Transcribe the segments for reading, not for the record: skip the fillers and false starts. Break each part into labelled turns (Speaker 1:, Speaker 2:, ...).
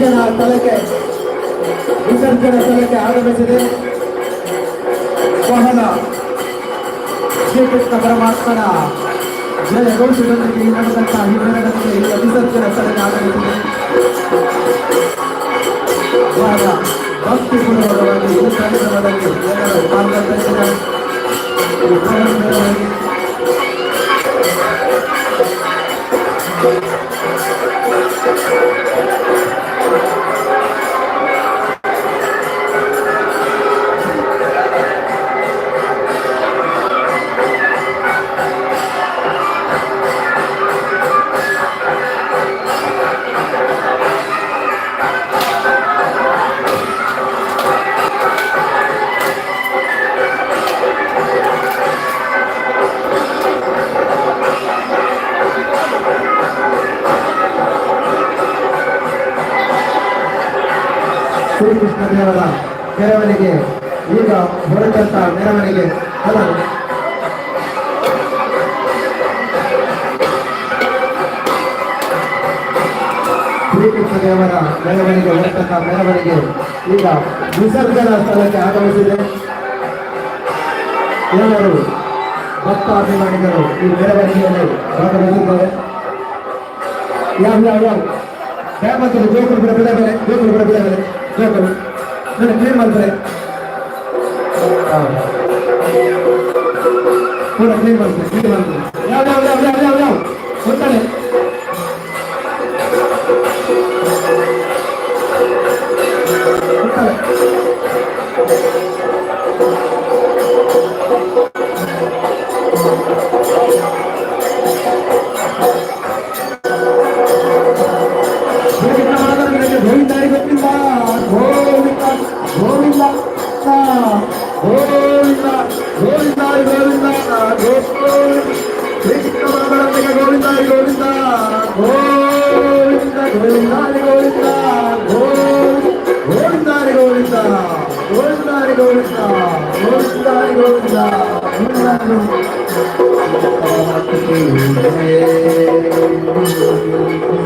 Speaker 1: ವಿಸರ್ಜನಾ ಸ್ಥಳಕ್ಕೆ ವಿಸರ್ಜನಾ ಸ್ಥಳಕ್ಕೆ ಆಗಮಿಸಿದೆ. ಬಹಳ ಶ್ರೀಕೃಷ್ಣ ಪರಮಾತ್ಮನ ಜಯ ಘೋಷದೊಂದಿಗೆ ಈ ನಡೆದಂತಹ ಈ ಮೆರವಣಿಗೆ ಈಗ ವಿಸರ್ಜನಾ ಸ್ಥಳಕ್ಕೆ ಆಗಮಿಸಿದೆ. ಬಹಳ ಭಕ್ತಿಪೂರ್ವಕವಾಗಿ ಈ ಕಾರ್ಯಕ್ರಮದಲ್ಲಿ ಎಲ್ಲರೂ ಪಾಲ್ಗೊಳ್ತಾ ಇದ್ದಾರೆ. ಈ ಬೃಹತ್ ಮೆರವಣಿಗೆ ಶ್ರೀಕೃಷ್ಣ ದೇವರ ಮೆರವಣಿಗೆ ಈಗ ಹೊರಟಂತ ಮೆರವಣಿಗೆ ಅಲ್ಲ, ಶ್ರೀಕೃಷ್ಣ ದೇವರ ಮೆರವಣಿಗೆ ಹೊರಟಂತ ಮೆರವಣಿಗೆ ಈಗ ವಿಸರ್ಜನಾ ಸ್ಥಳಕ್ಕೆ ಆಗಮಿಸಿದೆ. ಎಲ್ಲರೂ ಭಕ್ತಾಭಿಮಾನಿಗಳು ಈ ಮೆರವಣಿಗೆಯಲ್ಲಿ ಭಾಗವಹಿಸಿದ್ದಾರೆ. ಯಾವ ಯಾವ ಯಾವ ಡ್ಯಾಮ್ ಜೋಕುಲು ಕೂಡ ಬಿಡ ಮೇಲೆ, ಜೋಕುಲು ಕೂಡ ಬಿಡ ಮೇಲೆ, ಜೋಕುಲು ನನ್ನ ಕ್ಲೀನ್ ಮಾಡ್ತಾರೆ. ಪೂರ ಕ್ಲೀನ್ ಮಾಡ್ತಾರೆ, ಕ್ಲೀನ್ ಮಾಡ್ತಾರೆ. ಯಾವ ಯಾವ ಯಾವ ಯಾವ ಯಾವ ಯಾವ ಗೊತ್ತಾಳೆ. ಗೊತ್ತಾಳೆ. ಶ್ರೀಕೃಷ್ಣ ಮಾತಾಡಿದ್ರೆ ಗೋವಿಂದ, ಗೋವಿಂದ ಗೋವಿಂದ ಗೋವಿಂದ ಗೋವಿಂದ ಗೋವಿಂದ ಗೋವಿಂದ ಗೋವಿಂದ. ಶ್ರೀಕೃಷ್ಣ ಮಾತಾಡಿದ್ರೆ ಗೋವಿಂದ ಗೋವಿಂದ ಗೋವಿಂದ ಗೋವಿಂದ ಗೋವಿಂದ ಗೋವಿಂದ ಗೋವಿಂದ ಗೋವಿಂದ ಗೋವಿಂದ ಗೋವಿಂದ ಗೋವಿಂದ ಗೋವಿಂದ.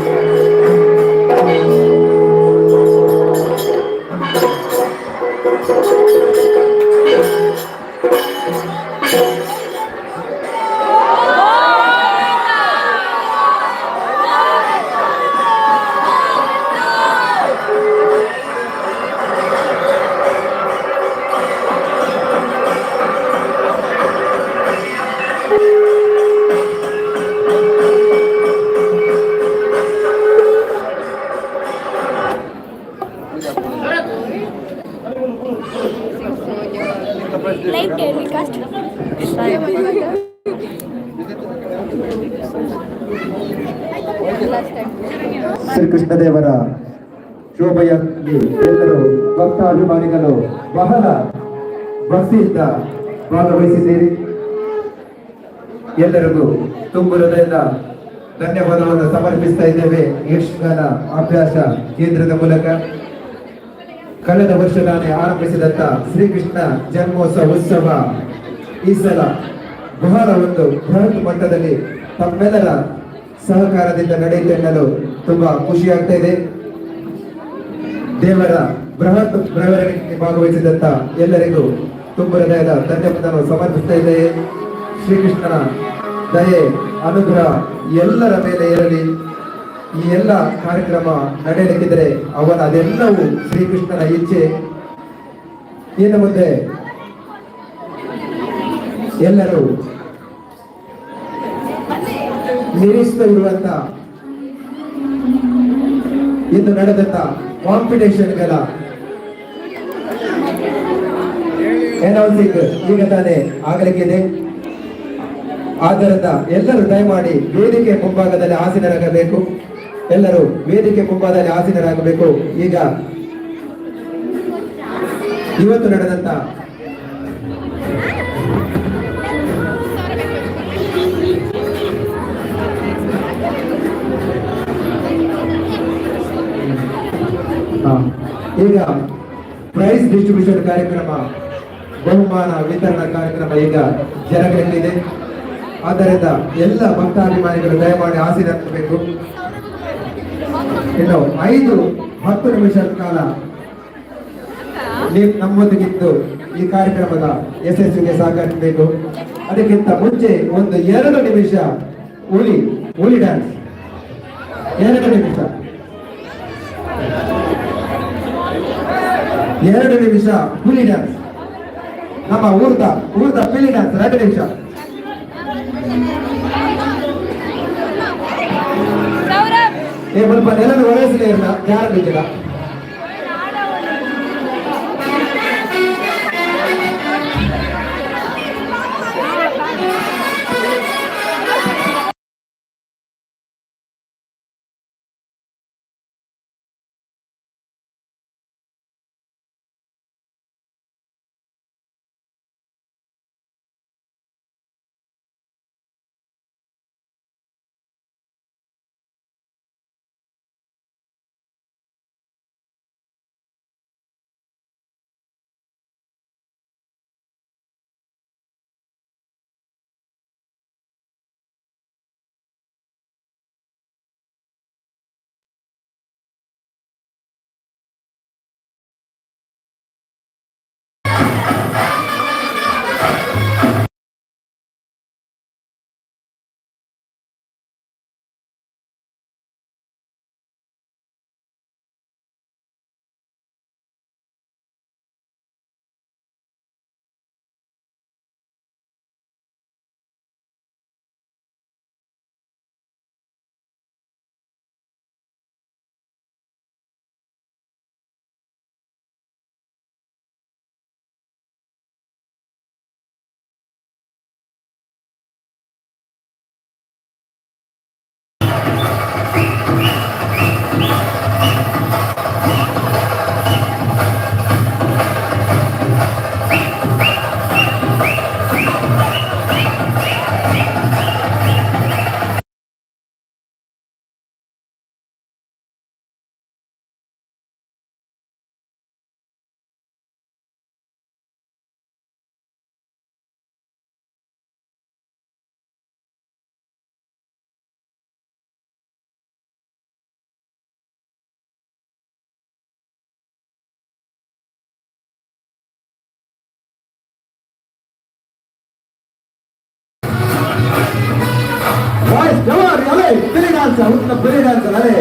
Speaker 2: Live telecast.
Speaker 1: ಶ್ರೀಕೃಷ್ಣದೇವರ ಶೋಭೆಯಲ್ಲಿ ಎಲ್ಲರೂ ಭಕ್ತಾಭಿಮಾನಿಗಳು ಬಹಳ ಭಕ್ತಿಯಿಂದ ಭಾಗವಹಿಸಿದ್ದೀರಿ. ಎಲ್ಲರಿಗೂ ತುಂಬು ಹೃದಯದ ಧನ್ಯವಾದವನ್ನು ಸಮರ್ಪಿಸ್ತಾ ಇದ್ದೇವೆ ಯಕ್ಷಗಾನ ಅಭ್ಯಾಸ ಕೇಂದ್ರದ ಮೂಲಕ. ಕಳೆದ ವರ್ಷ ನಾನೇ ಆರಂಭಿಸಿದಂತ ಶ್ರೀಕೃಷ್ಣ ಜನ್ಮೋತ್ಸವ ಉತ್ಸವ ಈ ಸಲ ಬಹಳ ಒಂದು ಬೃಹತ್ ಮಟ್ಟದಲ್ಲಿ ತಮ್ಮೆಲ್ಲರ ಸಹಕಾರದಿಂದ ನಡೆಯುತ್ತೆ ಎನ್ನಲು ತುಂಬಾ ಖುಷಿಯಾಗ್ತಾ ಇದೆ. ದೇವರ ಬೃಹತ್ ಮೆರವಣಿಗೆಯಲ್ಲಿ ಭಾಗವಹಿಸಿದಂತ ಎಲ್ಲರಿಗೂ ತುಂಬ ಹೃದಯದ ಧನ್ಯವಾದವನ್ನು ಸಮರ್ಪಿಸ್ತಾ ಇದ್ದೇವೆ. ಶ್ರೀಕೃಷ್ಣನ ದಯೆ, ಅನುಗ್ರಹ ಎಲ್ಲರ ಮೇಲೆ ಇರಲಿ. ಈ ಎಲ್ಲ ಕಾರ್ಯಕ್ರಮ ನಡೆಯಲಿಕ್ಕಿದ್ರೆ ಅವನ ಅದೆಲ್ಲವೂ ಶ್ರೀಕೃಷ್ಣನ ಇಚ್ಛೆ. ಇನ್ನು ಮುಂದೆ ಎಲ್ಲರೂ ನಿರೀಕ್ಷಿಸುತ್ತಿರುವಂತ ಇಂದು ನಡೆದಂತ ಕಾಂಪಿಟೇಷನ್ಗಳ ಅನೌನ್ಸಿಂಗ್ ಈಗ ತಾನೇ ಆಗಲಿಕ್ಕಿದೆ. ಆದ್ದರಿಂದ ಎಲ್ಲರೂ ದಯಮಾಡಿ ವೇದಿಕೆ ಮುಂಭಾಗದಲ್ಲಿ ಆಸೀನರಾಗಬೇಕು. ಎಲ್ಲರೂ ವೇದಿಕೆ ಮುಂಭಾಗದಲ್ಲಿ ಆಸೀನರಾಗಬೇಕು. ಈಗ ಇವತ್ತು ನಡೆದಂತ ಈಗ ಪ್ರೈಸ್ ಡಿಸ್ಟ್ರಿಬ್ಯೂಷನ್ ಕಾರ್ಯಕ್ರಮ, ಬಹುಮಾನ ವಿತರಣಾ ಕಾರ್ಯಕ್ರಮ ಈಗ ಜರಗಲಿದೆ. ಆದ್ದರಿಂದ ಎಲ್ಲ ಭಕ್ತಾಭಿಮಾನಿಗಳು ದಯಮಾಡಿ ಆಸೀನರಾಗಬೇಕು. ಇನ್ನು 5 10 ನಿಮಿಷ ಕಾಲ ನೀವು ನಮ್ಮೊಂದಿಗಿದ್ದು ಈ ಕಾರ್ಯಕ್ರಮದ ಯಶಸ್ವಿಗೆ ಸಹಕರಿಸಬೇಕು. ಅದಕ್ಕಿಂತ ಮುಂಚೆ ಒಂದು 2 ನಿಮಿಷ ಹುಲಿ ಹುಲಿ ಡ್ಯಾನ್ಸ್, 2 ನಿಮಿಷ, 2 ನಿಮಿಷ ಹುಲಿ ಡ್ಯಾನ್ಸ್. ನಮ್ಮ ಊರ್ದ ಊರ್ದ ಪಿಲಿ ಡ್ಯಾನ್ಸ್ 2 ನಿಮಿಷ. ಏ ಮುಲ್ಪ ನೆಲದ ವಯಸ್ಸಿನ ಇರಲ್ಲ ಯಾರು ಬಿದ್ದಿಲ್ಲ. ಪಿಲಿ ಡ್ಯಾನ್ಸ್, ಉತ್ತಮ ಪಿಲಿ ಡ್ಯಾನ್ಸ್ ಅಲೆ.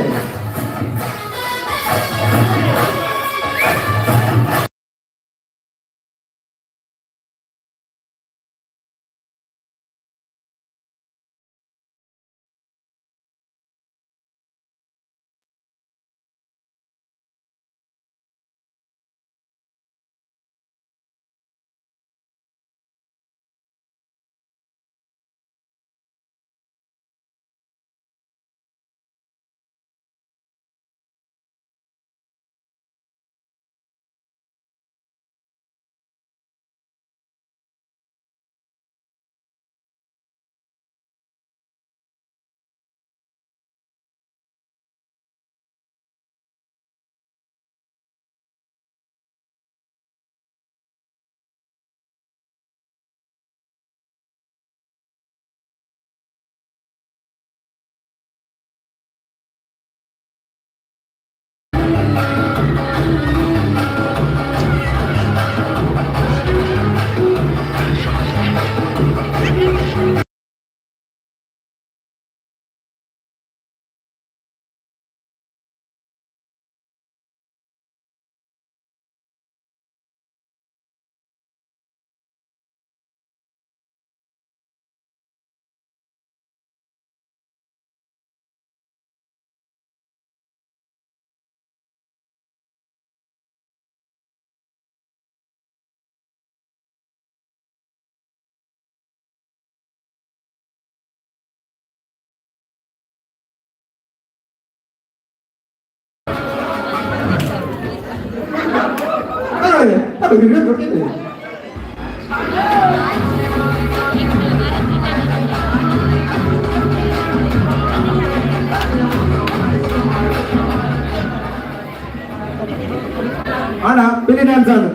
Speaker 1: ಆಣ ಪಿಲಿ ಡ್ಯಾನ್ಸ್ ಆಡು.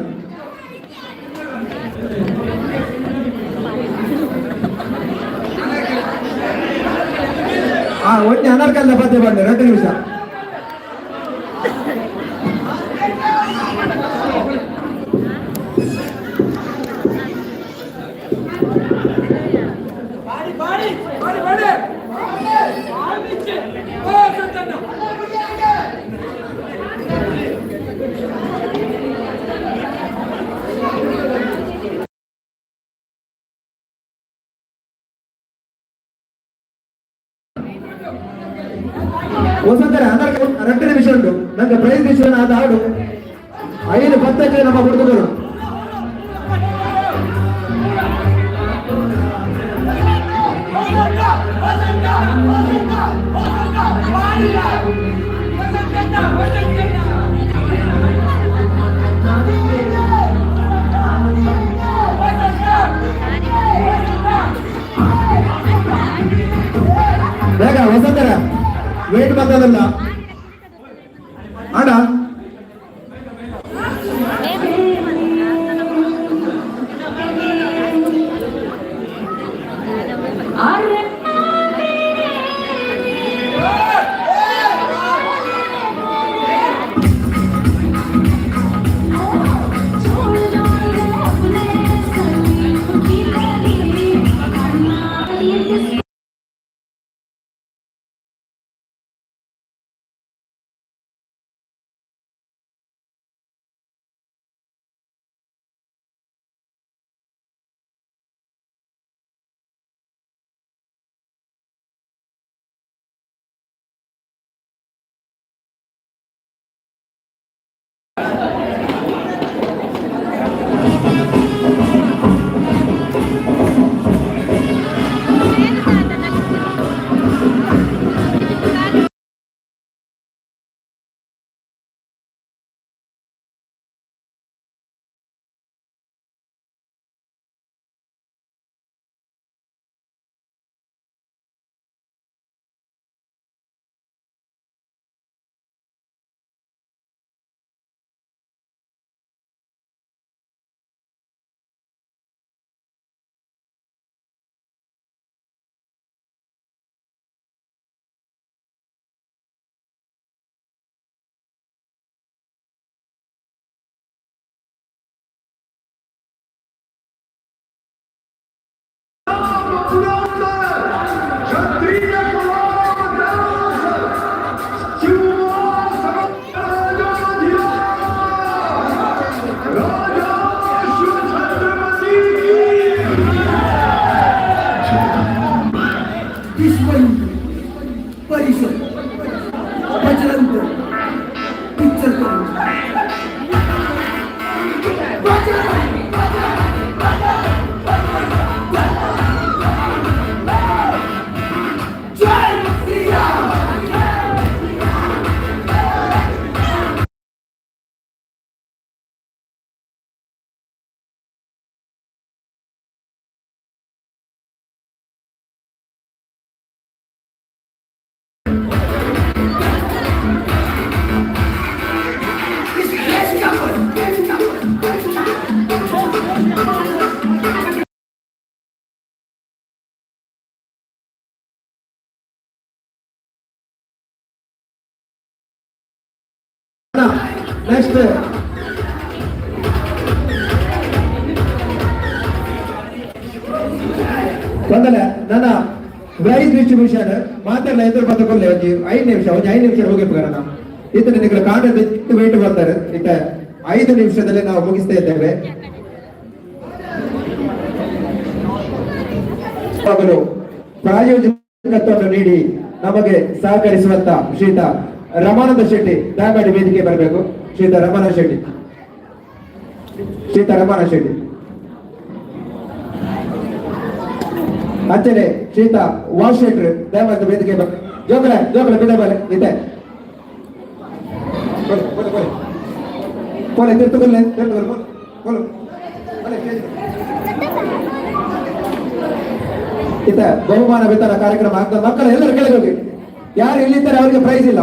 Speaker 1: ಆ ಒಂಜಿ ಅನರ್ಕಲ್ದ ಪದ್ಯ ಬಂದೆ 2 ನಿಮಿಷ. ಆಡು ಐದು ಪತ್ತಕ್ಕೆ ನಮ್ಮ ಹುಡುಗರು. ಬೇಗ ವಸಂತರ, ವೇಟ್ ಬರ್ತದಲ್ಲ ಅಣ್ಣ.
Speaker 2: विश्व हिंदू परिषद बजरंग दल इचलकरंजी. बजरंग. जय श्रीराम. इस देश का देश का देश का.
Speaker 1: ನೆಕ್ಸ್ಟ್ ಒಂದಲ್ಲ, ನನ್ನ ಪ್ರೈಸ್ ಡಿಸ್ಟ್ರಿಬ್ಯೂಷನ್ ಮಾತೆಲ್ಲ ಎದುರು ಬಂದುಕೊಳ್ಳಿ. ಒಂಜಿ 5 ನಿಮಿಷ, ಒಂಜಿ 5 ನಿಮಿಷ ಹೋಗಿ ಬರೋಣ. ಇತನ ನಿಗಳ ಕಾಂಡ ವೇಟ್ ಬರ್ತಾರೆ. ಇತ್ತ 5 ನಿಮಿಷದಲ್ಲಿ ನಾವು ಮುಗಿಸ್ತಾ ಇದ್ದೇವೆ. ಯಾವಾಗಲೂ ಪ್ರಾಯೋಜಕತ್ವವನ್ನು ನೀಡಿ ನಮಗೆ ಸಹಕರಿಸುವಂತ ಶ್ರೀತ ರಮಾನಂದ ಶೆಟ್ಟಿ ದಯಮಾಡಿ ವೇದಿಕೆ ಬರಬೇಕು. ಶ್ರೀತ ರಮಾನಂದ ಶೆಟ್ಟಿ, ಶ್ರೀತ ರಮಾನಂದ ಶೆಟ್ಟಿ. ಅಂಚನೆ ಶ್ರೀತ ವಾಶ್ ಶೆಟ್ರು ದಯಮಾಡಿ ವೇದಿಕೆ. ಜೋಕಲೆ ಜೋಕಲೆ ಬಿಡ ಬಲೆ ಇದೆ. ಕೊಲೆ ಕೊಲೆ ಕೊಲೆ ಕೊಲೆ ತಿರ್ತುಕೊಲ್ಲೆ ತಿರ್ತುಕೊಲ್ಲೆ ಕೊಲೆ ಕೊಲೆ. ಇತ ಬಹುಮಾನ ವಿತರಣಾ ಕಾರ್ಯಕ್ರಮ ಆಗ್ತದೆ. ಮಕ್ಕಳು ಎಲ್ಲರೂ ಕೆಳಗೆ ಹೋಗಿ. ಯಾರು ಇಲ್ಲಿದ್ದಾರೆ ಅವರಿಗೆ ಪ್ರೈಸ್ ಇಲ್ಲ.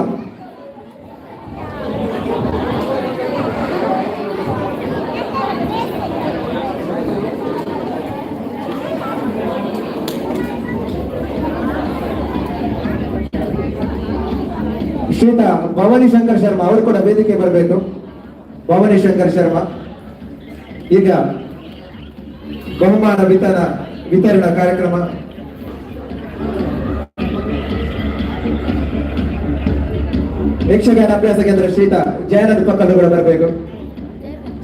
Speaker 1: ಶ್ರೀತ ಭವಾನಿ ಶಂಕರ್ ಶರ್ಮಾ ಅವರು ಕೂಡ ವೇದಿಕೆ ಬರಬೇಕು. ಭವಾನಿ ಶಂಕರ್ ಶರ್ಮಾ. ಈಗ ಬಹುಮಾನ ವಿತರಣಾ ವಿತರಣಾ ಕಾರ್ಯಕ್ರಮ. ಯಕ್ಷಗಾನ ಅಭ್ಯಾಸ ಕೇಂದ್ರ ಶ್ರೀತ ಜಯಾನಂದ ಪಕ್ಕಲು ಕೂಡ ಬರಬೇಕು.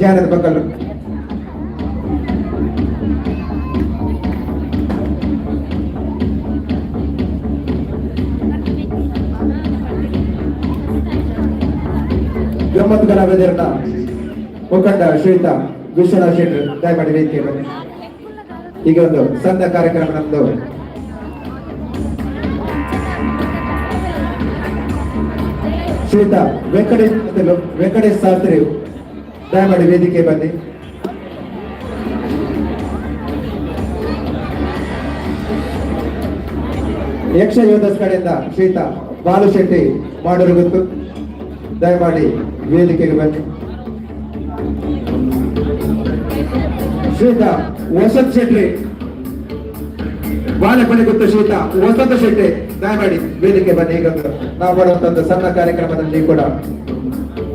Speaker 1: ಜಯಾನಂದ ಪಕ್ಕಲು. ಗಮ್ಮತ್ತು ಕಲಾವಿದರನ್ನ ಮುಖಂಡ ಶ್ರೀಯುತ ವಿಶ್ವನಾಥ್ ಶೆಟ್ಟಿ ದಯಮಾಡಿ ವೇದಿಕೆ ಬನ್ನಿ. ಈಗ ಒಂದು ಸಣ್ಣ ಕಾರ್ಯಕ್ರಮ ನಮ್ದು. ಶ್ರೀಯುತ ವೆಂಕಟೇಶ್ ವೆಂಕಟೇಶ್ ಶಾಸ್ತ್ರಿ ದಯಮಾಡಿ ವೇದಿಕೆ ಬನ್ನಿ. ಯಕ್ಷ ಯೋಧಸ್ ಕಡೆಯಿಂದ ಶ್ರೀಯುತ ಬಾಲು ಶೆಟ್ಟಿ ಮಾಡೂರುಗುತ್ತು ದಯಮಾಡಿ ವೇದಿಕೆಗೆ ಬನ್ನಿ. ಶ್ರೀಯುತ ವಸಂತ್ ಶೆಟ್ಟಿ ಬಾಲಪಣಿ ಗುತ್ತು ಶ್ರೀಯುತ ವಸಂತ ಶೆಟ್ಟಿ ದಯಮಾಡಿ ವೇದಿಕೆ ಬನ್ನಿ. ಈಗ ನಾವು ಮಾಡುವಂತ ಸಣ್ಣ ಕಾರ್ಯಕ್ರಮದಲ್ಲಿ ಕೂಡ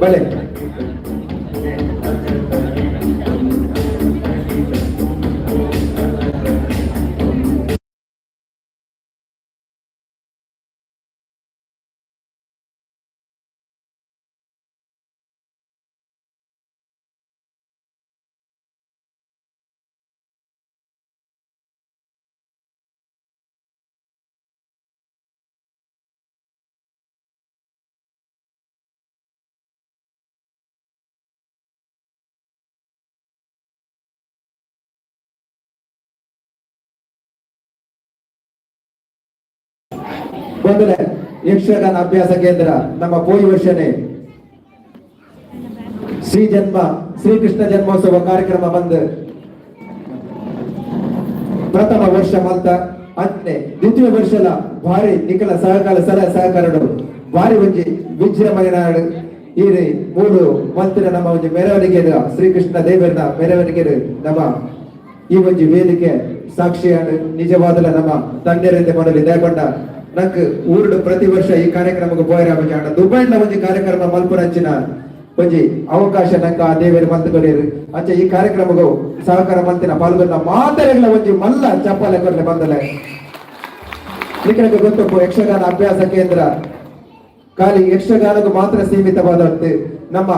Speaker 1: ಬಲೆ. ಮೊದಲೇ ಯಕ್ಷಗಾನ ಅಭ್ಯಾಸ ಕೇಂದ್ರ ನಮ್ಮ ಪೋಯಿ ವರ್ಷನೇ ಶ್ರೀ ಜನ್ಮ ಶ್ರೀಕೃಷ್ಣ ಜನ್ಮೋತ್ಸವ ಕಾರ್ಯಕ್ರಮ ಬಂದು ಪ್ರಥಮ ವರ್ಷ ಮಲ್ತ ಅಂಚನೆ ದ್ವಿತೀಯ ವರ್ಷದ ಭಾರಿ ನಿಖಲ ಸಹಕಾರ ಸಲಹೆ ಸಹಕಾರಡು ಭಾರಿ ಒಂಜಿ ವಿಜೃಂಭಣೆ ಈ ಮೂರು ಮಂತಿನ ನಮ್ಮ ಒಂಜಿ ಮೆರವಣಿಗೆ ಶ್ರೀಕೃಷ್ಣ ದೇವರನ ಮೆರವಣಿಗೆ ನಮ್ಮ ಈ ಒಂಜಿ ವೇದಿಕೆ ಸಾಕ್ಷಿಯಾದ ನಿಜವಾದಲ ನಮ್ಮ ತಂದೆರಿಂದ ಮಾಡಲಿ. ದಯಪಂಡ ನಂಕ್ ಊರುಡು ಪ್ರತಿ ವರ್ಷ ಈ ಕಾರ್ಯಕ್ರಮಕ್ಕೆ ಪೋಯರ ಆಂಡ ದುಬೈನ ಒಂಜಿ ಕಾರ್ಯಕ್ರಮ ಮಲ್ಪುನಂಚಿನ ಒಂಜಿ ಅವಕಾಶ ನಂಕ ಆ ದೇವರು ಮಲ್ತ್ ಕೊಡಿಯರು. ಅಂಚ ಈ ಕಾರ್ಯಕ್ರಮಗೂ ಸಹಕಾರ ಮಲ್ತಿನ ಪಾಲ್ಗೊಂಡ ಮಾತೆರೆಗಳ ಒಂಜಿ ಮಲ್ಲ ಚಪ್ಪಾಳೆ ಕೊರ್ಲೆ ಬಂದಲೆ. ನಿಖರಕ್ಕೆ ಗೊತ್ತಪ್ಪು, ಯಕ್ಷಗಾನ ಅಭ್ಯಾಸ ಕೇಂದ್ರ ಖಾಲಿ ಯಕ್ಷಗಾನಕ್ಕೂ ಮಾತ್ರ ಸೀಮಿತವಾದಂತೆ ನಮ್ಮ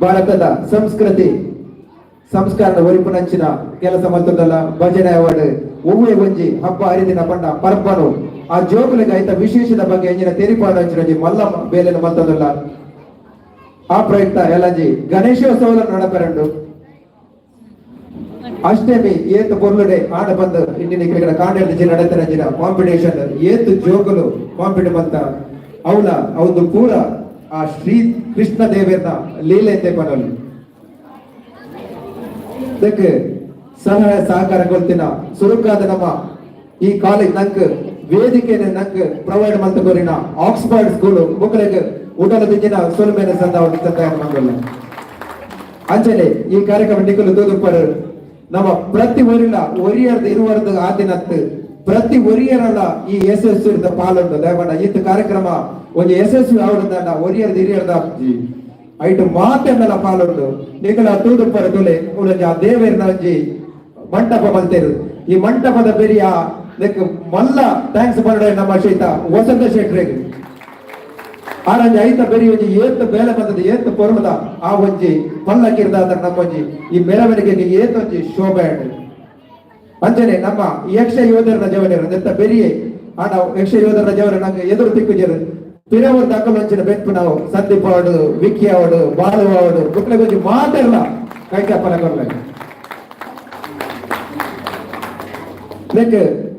Speaker 1: ಭಾರತದ ಸಂಸ್ಕೃತಿ ಸಂಸ್ಕಾರದ ಒರಿಪುನಂಚಿನ ಕೆಲಸ ಮಲ್ತದಲ್ಲ. ಭಜನೆ ಅವಾರ್ಡ್ ಒವ್ವೇ ಒಂಜಿ ಹಬ್ಬ ಹರಿದಿನ ಪಂಡ ಪರ್ಬನು ಆ ಜೋಕುಲಿಗೆ ಐತ ವಿಶೇಷದ ಬಗ್ಗೆ ಎಂಜಿನ ತೆರಿಪಾಡ ಅಂಚಿನ ಮಲ್ಲ ಬೇಲೆನ ಮಲ್ತದಲ್ಲ. ಆ ಪ್ರಯುಕ್ತ ಎಲ್ಲಂಜಿ ಗಣೇಶೋತ್ಸವ ನಡಪೆರಂಡು ಅಷ್ಟಮಿ ಏತು ಪೊರ್ಲುಡೆ ಆಡ ಬಂದು ಇಂಡಿನ ఇక్కడ ಕಾಂಡೆಡ್ ನಡತರಂಜಿನ ಕಾಂಪಿಟೇಷನ್ ಏತು ಜೋಕುಲು ಕಾಂಪಿಟ್ ಬಂತ ಅವಲ ಅವದು ಪೂರ ಆ ಶ್ರೀ ಕೃಷ್ಣ ದೇವರನ ಲೀಲೆ ಪನೋಲಿ. ಅದಕ್ಕೆ ಸಹಾಯ ಸಹಕಾರ ಕೊಡ್ತಿನ ಸುರುಕಾದ ನಮ್ಮ ಈ ಕಾಲೇಜ್ ನಂಕ್ ವೇದಿಕೆ ನಂಕ್ ಪ್ರೊವೈಡ್ ಮಂತ ಕೊರಿನ ಆಕ್ಸ್ಫರ್ಡ್ ಸ್ಕೂಲ್ ಮುಕ್ಕಳಿಗೆ ಉಡಲ ದಿಂಜಿನ ಸೊಲ್ಮೇನೆ ಸಂದ ಸಂದಾಯ ಮಂಗಲ್ಲ. ಅಂಚನೆ ಈ ಕಾರ್ಯಕ್ರಮ ನಿಕಲು ತೂದುಪ್ಪರು ನಮ್ಮ ಪ್ರತಿ ಒರಿಲ ಒರಿಯರ್ದು ಇರುವರ್ದು ಆದಿನತ್ತು ಪ್ರತಿ ಒರಿಯರಲ್ಲ ಈ ಯಶಸ್ಸು ಪಾಲುಂಡು. ದಯಮಾಡ ಈತ ಕಾರ್ಯಕ್ರಮ ಒಂಜಿ ಯಶಸ್ವಿ ಆವಡ್ದಾಂಡ ಒರಿಯರ್ದು ಹಿರಿಯರ್ದ ಐಟು ಮಾತೆನ್ನೆಲ್ಲ ಪಾಲುಂಡು. ನಿಕಲ ತೂದುಪ್ಪರ ತುಲೆ ಉಲಂಜಿ ಆ ದೇವೇರ್ನ ಒಂಜಿ ಮಂಟಪ ಮಲ್ತೇರು. ಈ ಮಂಟಪದ ಬೆರಿಯ ನೆಕ್ ಮಲ್ಲ thanks ಬರಡೆ ನಮ್ಮ ಶೈತ ವಸಂತ ಶೆಟ್ರಿಗೆ. ಆರಂಜಿ ಐತ ಬೆರಿ ಒಂಜಿ ಏತ್ ಬೇಲೆ ಬಂದದ ಏತ್ ಪೊರ್ಲದ ಆ ಒಂಜಿ ಪಲ್ಲಕ್ಕಿರ್ದಾದ ನಮ್ಮ ಒಂಜಿ ಈ ಮೆರವಣಿಗೆಗೆ ಏತ್ ಒಂಜಿ ಶೋಭೆ. ಅಂಚನೆ ನಮ್ಮ ಯಕ್ಷ ಯೋಧರನ ಜವನರು ನೆತ್ತ ಬೆರಿಯೇ ಆಂಡ ಯಕ್ಷ ಯೋಧರನ ಜವನ ನಂಗೆ ಎದುರು ತಿಕ್ಕುಜರು ಪಿರವರ್ ದಾಖಲು ಬೆಂಪು ನಾವು ಸಂದೀಪ್ ಅವಡು ವಿಕ್ಕಿ ಅವಡು ಬಾಲು ಅವಡು ಬುಕ್ಲೆ ಒಂಜಿ ಮಾತೆಲ್ಲ ಕೈ ಚಪ್ಪಲ ಕೊರ್ಲೆ.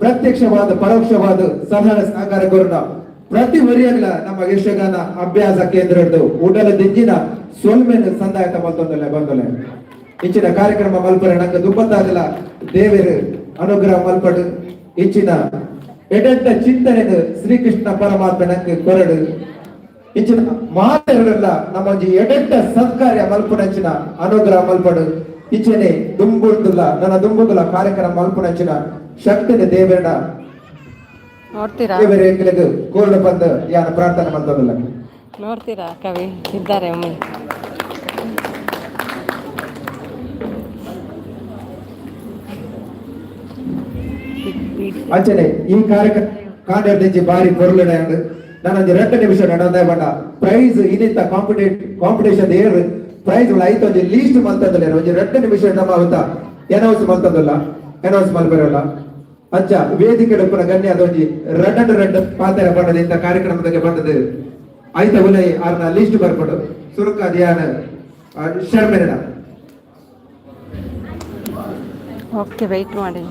Speaker 1: ಪ್ರತ್ಯಕ್ಷವಾದ ಪರೋಕ್ಷವಾದ ಸಹಕಾರ ಸಹಕಾರ ಕೊರಣ ಪ್ರತಿ ವರಿಯಗ್ಲ ನಮ್ಮ ಯಕ್ಷಗಾನ ಅಭ್ಯಾಸ ಕೇಂದ್ರದ್ದು ಉಡಲ ದಿಂಜಿನ ಸೊಲ್ಮೆನ್ ಸಂದಾಯತ ಮಲ್ತೊಂದಲೆ ಬಂದಲೆ. ಇಂಚಿನ ಕಾರ್ಯಕ್ರಮ ಮಲ್ಪರೆ ನಂಗೆ ದುಪ್ಪತ್ತಾಗಲ ದೇವರು ಅನುಗ್ರಹ ಮಲ್ಪಡು. ಇಂಚಿನ ಎಡೆಡ್ಡ ಚಿಂತನೆ ಶ್ರೀಕೃಷ್ಣ ಪರಮಾತ್ಮ ನಂಗೆ ಕೊರಡು. ಇಂಚಿನ ಮಾತೆರಲ್ಲ ನಮ್ಮ ಒಂಜಿ ಎಡೆಡ್ಡ ಸತ್ಕಾರ್ಯ ಮಲ್ಪುನಂಚಿನ ಅನುಗ್ರಹ ಮಲ್ಪಡು. ಇಂಚನೆ ದುಂಬುಡ್ದುಲ್ಲ ನನ್ನ ದುಂಬುಗುಲ ಕಾರ್ಯಕ್ರಮ ಮಲ್ಪುನಂಚಿನ ಶಕ್ತಿನ ದೇವರನ
Speaker 3: ನೋಡ್ತೀರಾ?
Speaker 1: ದೇವರ ಎಂಕ್ಲೆಗ್ ಕೋರ್ಡು ಬಂದು ಯಾನ ಪ್ರಾರ್ಥನೆ ಮಲ್ತೊಂದುಲ್ಲ.
Speaker 3: ನೋಡ್ತೀರಾ? ಕವಿ ಇದ್ದಾರೆ ಒಮ್ಮೆ.
Speaker 1: ಅಂಚನೆ ಈ ಕಾರ್ಯಕ್ರಮ ಕಾಂಡರ್ದಿಂಚಿ ಬಾರಿ ಪೊರ್ಲುಡೆ ನಾನೊಂದು 2 ನಿಮಿಷ ನಡಂದೆ ಬಣ್ಣ ಪ್ರೈಸ್ ಇನ್ನಿತ್ತ ಕಾಂಪಿಟೇಷನ್ ಏರ್ ಪ್ರೈಸ್ ಐತೊಂಜಿ ಲೀಸ್ಟ್ ಮಲ್ತಂದಿಲ್ಲ. ಒಂಜಿ 2 ನಿಮಿಷ ನಮ್ಮ ಅವತ್ತ ಅನೌನ್ಸ್ ಮಲ್ತಂದಿಲ್ಲ, ಅನೌನ್ಸ್ ಮಲ್ಪೆರಲ್ಲ. ಅಂಚ ವೇದಿಕೆ ಉಪ್ಪುನ ಗಣ್ಯ ಅದೊಂಜಿ ರಡ್ಡು ರಡ್ಡು ಪಾತ್ರ ಬಣ್ಣದ ಇಂಥ ಕಾರ್ಯಕ್ರಮದಾಗೆ ಬಂದದ್ದು ಐತ ಉಲೈ ಆರ್ನ ಲೀಸ್ಟ್ ಬರ್ಪುಂಡು. ಸುರುಕ ಧ್ಯಾನ ಶರ್ಮೆರಡ.
Speaker 3: ಓಕೆ, ವೆಯ್ಟ್ ಮಾಡಿ.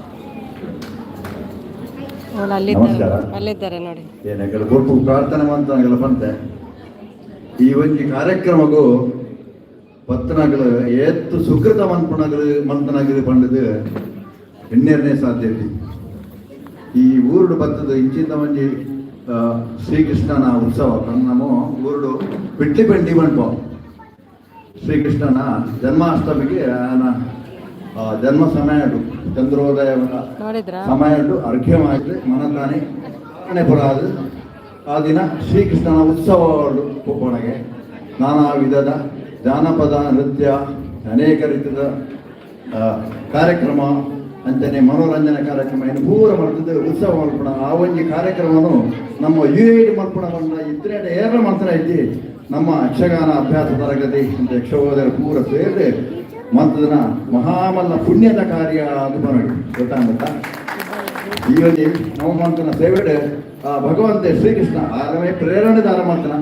Speaker 3: ಅವ್ಳು ಅಲ್ಲಿದ್ದಾರೆ.
Speaker 4: ನಮಸ್ಕಾರ.
Speaker 3: ಅಲ್ಲಿದ್ದಾರೆ ನೋಡಿ.
Speaker 4: ಏನಗಳ ಬೊಟ್ಟು ಪ್ರಾರ್ಥನೆ ಮಂತನಗಳ ಪಂತೆ ಈ ಒಂಜಿ ಕಾರ್ಯಕ್ರಮಗೂ ಪತ್ತನಗಳು ಏತ್ತು ಸುಕೃತ ಮನ್ಪುನಗಲು ಮಂತನಗಲು ಪಂಡದು ಎಣ್ಣೆರನೇ ಸಾಧ್ಯತೆ. ಈ ಊರುಡು ಬತ್ತದ ಇಂಚಿಂದ ಒಂಜಿ ಶ್ರೀಕೃಷ್ಣನ ಉತ್ಸವ ನಮ್ಮ ಊರುಡು ಬಿಟ್ಲಿ ಪೆಂಡಿ ಮನ್ಪ. ಶ್ರೀಕೃಷ್ಣನ ಜನ್ಮಾಷ್ಟಮಿಗೆ ಆನ ಜನ್ಮ ಸಮಯ ಚಂದ್ರೋದಯ
Speaker 3: ನೋಡಿದ್ರಾ?
Speaker 4: ಸಮಯ ಅರ್ಘ್ಯಮಾಗಿ ಮನತಾನೆ ಪುರಾದು ಆ ದಿನ ಶ್ರೀಕೃಷ್ಣನ ಉತ್ಸವ ಒಳಗೆ ನಾನಾ ವಿಧದ ಜಾನಪದ ನೃತ್ಯ, ಅನೇಕ ರೀತಿಯ ಕಾರ್ಯಕ್ರಮ, ಅಂಚನೆ ಮನೋರಂಜನೆ ಕಾರ್ಯಕ್ರಮ ಇನ್ನು ಪೂರ ಮಾಡ್ತದೆ. ಉತ್ಸವ ಮಲ್ಪಣ ಆ ಒಂಜಿ ಕಾರ್ಯಕ್ರಮನು ನಮ್ಮ ಯು ಐಡಿ ಮಲ್ಪಣ ಬಂದ ಇದ್ರೆ ಏರ ಮಾಡ್ತಾರೆ ಇದ್ದಿ. ನಮ್ಮ ಯಕ್ಷಗಾನ ಅಭ್ಯಾಸ ತರಗತಿ ಅಂತ ಯಕ್ಷೋದರ ಪೂರ ಸೇರಿದೆ ಮಂತದನ ಮಹಾಮಲ್ಲ ಪುಣ್ಯದ ಕಾರ್ಯ ಅದು ಬರೋದು ಗೊತ್ತಾಗುತ್ತಾ? ಈ ಒಂದು ನಮ್ಮ ಮಂತನ ಸೇವೆಡೆ ಆ ಭಗವಂತ ಶ್ರೀಕೃಷ್ಣ ಆರಮೇ ಪ್ರೇರಣೆ ದಾನ ಮಾಡ್ತಾನ.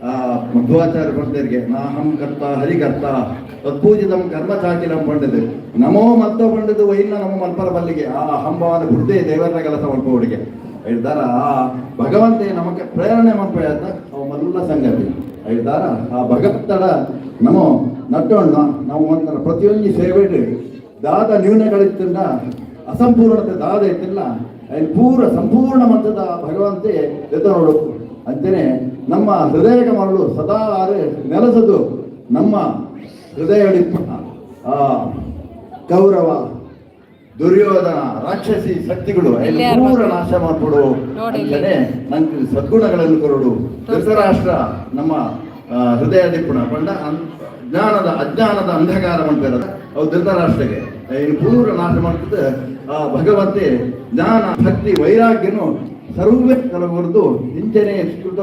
Speaker 4: ಆ ಮಧ್ವಾಚಾರ್ಯ ಪಂಡಿತರಿಗೆ ನಾಹಂ ಕರ್ತ ಹರಿಕರ್ತ ತತ್ಪೂಜಿತಂ ಕರ್ಮ ಚಾಕಿಲಂ ಪಂಡಿತು ನಮೋ ಮತ್ತ ಪಂಡಿತು ವೈನ ನಮ್ಮ ಮಲ್ಪರ ಬಲ್ಲಿಗೆ ಆ ಅಹಂಭಾವನ ಬುದ್ಧಿ ದೇವರ ಕೆಲಸ ಮಲ್ಪವಡಿಗೆ ಹೇಳ್ತಾರ. ಆ ಭಗವಂತೆ ನಮಗೆ ಪ್ರೇರಣೆ ಮಲ್ಪ ಅವ ಮಲ್ಲ ಸಂಗತಿ ಹೇಳ್ತಾರ. ಆ ಭಗವಂತನ ನಮೋ ನಟ್ಟೋಣ ನಾವು ಒಂದರ ಪ್ರತಿಯೊಂದು ಸೇವೆಡು ದಾದ ನ್ಯೂನಗಳಿತ್ತಂಡ ಅಸಂಪೂರ್ಣತೆ ದಾದ ಇತ್ತಿಲ್ಲ, ಅಲ್ಲಿ ಪೂರ ಸಂಪೂರ್ಣ ಮಂತ್ರದ ಭಗವಂತೆ ಎತ್ತ ನೋಡು ಅಂತಾನೆ ನಮ್ಮ ಹೃದಯ ಕಮಲಗಳು ಸದಾ ಆರೆ ನೆಲೆಸದು. ನಮ್ಮ ಹೃದಯ ಆ ಕೌರವ ದುರ್ಯೋಧನ ರಾಕ್ಷಸಿ ಶಕ್ತಿಗಳು
Speaker 3: ಇಲ್ಲಿ ಯಾರು
Speaker 4: ಪೂರ
Speaker 3: ಬರ್ತಾರೆ?
Speaker 4: ನಾಶ ಮಾಡ್ಬಿಡು
Speaker 3: ನೋಡಿ ಇಲ್ಲಿ.
Speaker 4: ಅಂತಾನೆ ನಂಗೆ ಸದ್ಗುಣಗಳನ್ನು ಕೊರಡು. ಧೃತರಾಷ್ಟ್ರ ನಮ್ಮ ಹೃದಯ ದಿಪ್ಪುಣ ಪಂಡ ಜ್ಞಾನದ ಅಜ್ಞಾನದ ಅಂಧಕಾರ ಮಾಡ್ತಾರೆ ಅವು ಧೃತರಾಷ್ಟ್ರಗೆ ಇನ್ನು ಪೂರ ನಾಶ ಮಾಡ್ತದೆ. ಆ ಭಗವಂತೆ ಜ್ಞಾನ ಭಕ್ತಿ ವೈರಾಗ್ಯನು ಸರ್ವೇ ಕಲಗುರ್ದು ಇಂಚನೆ ಕೃತ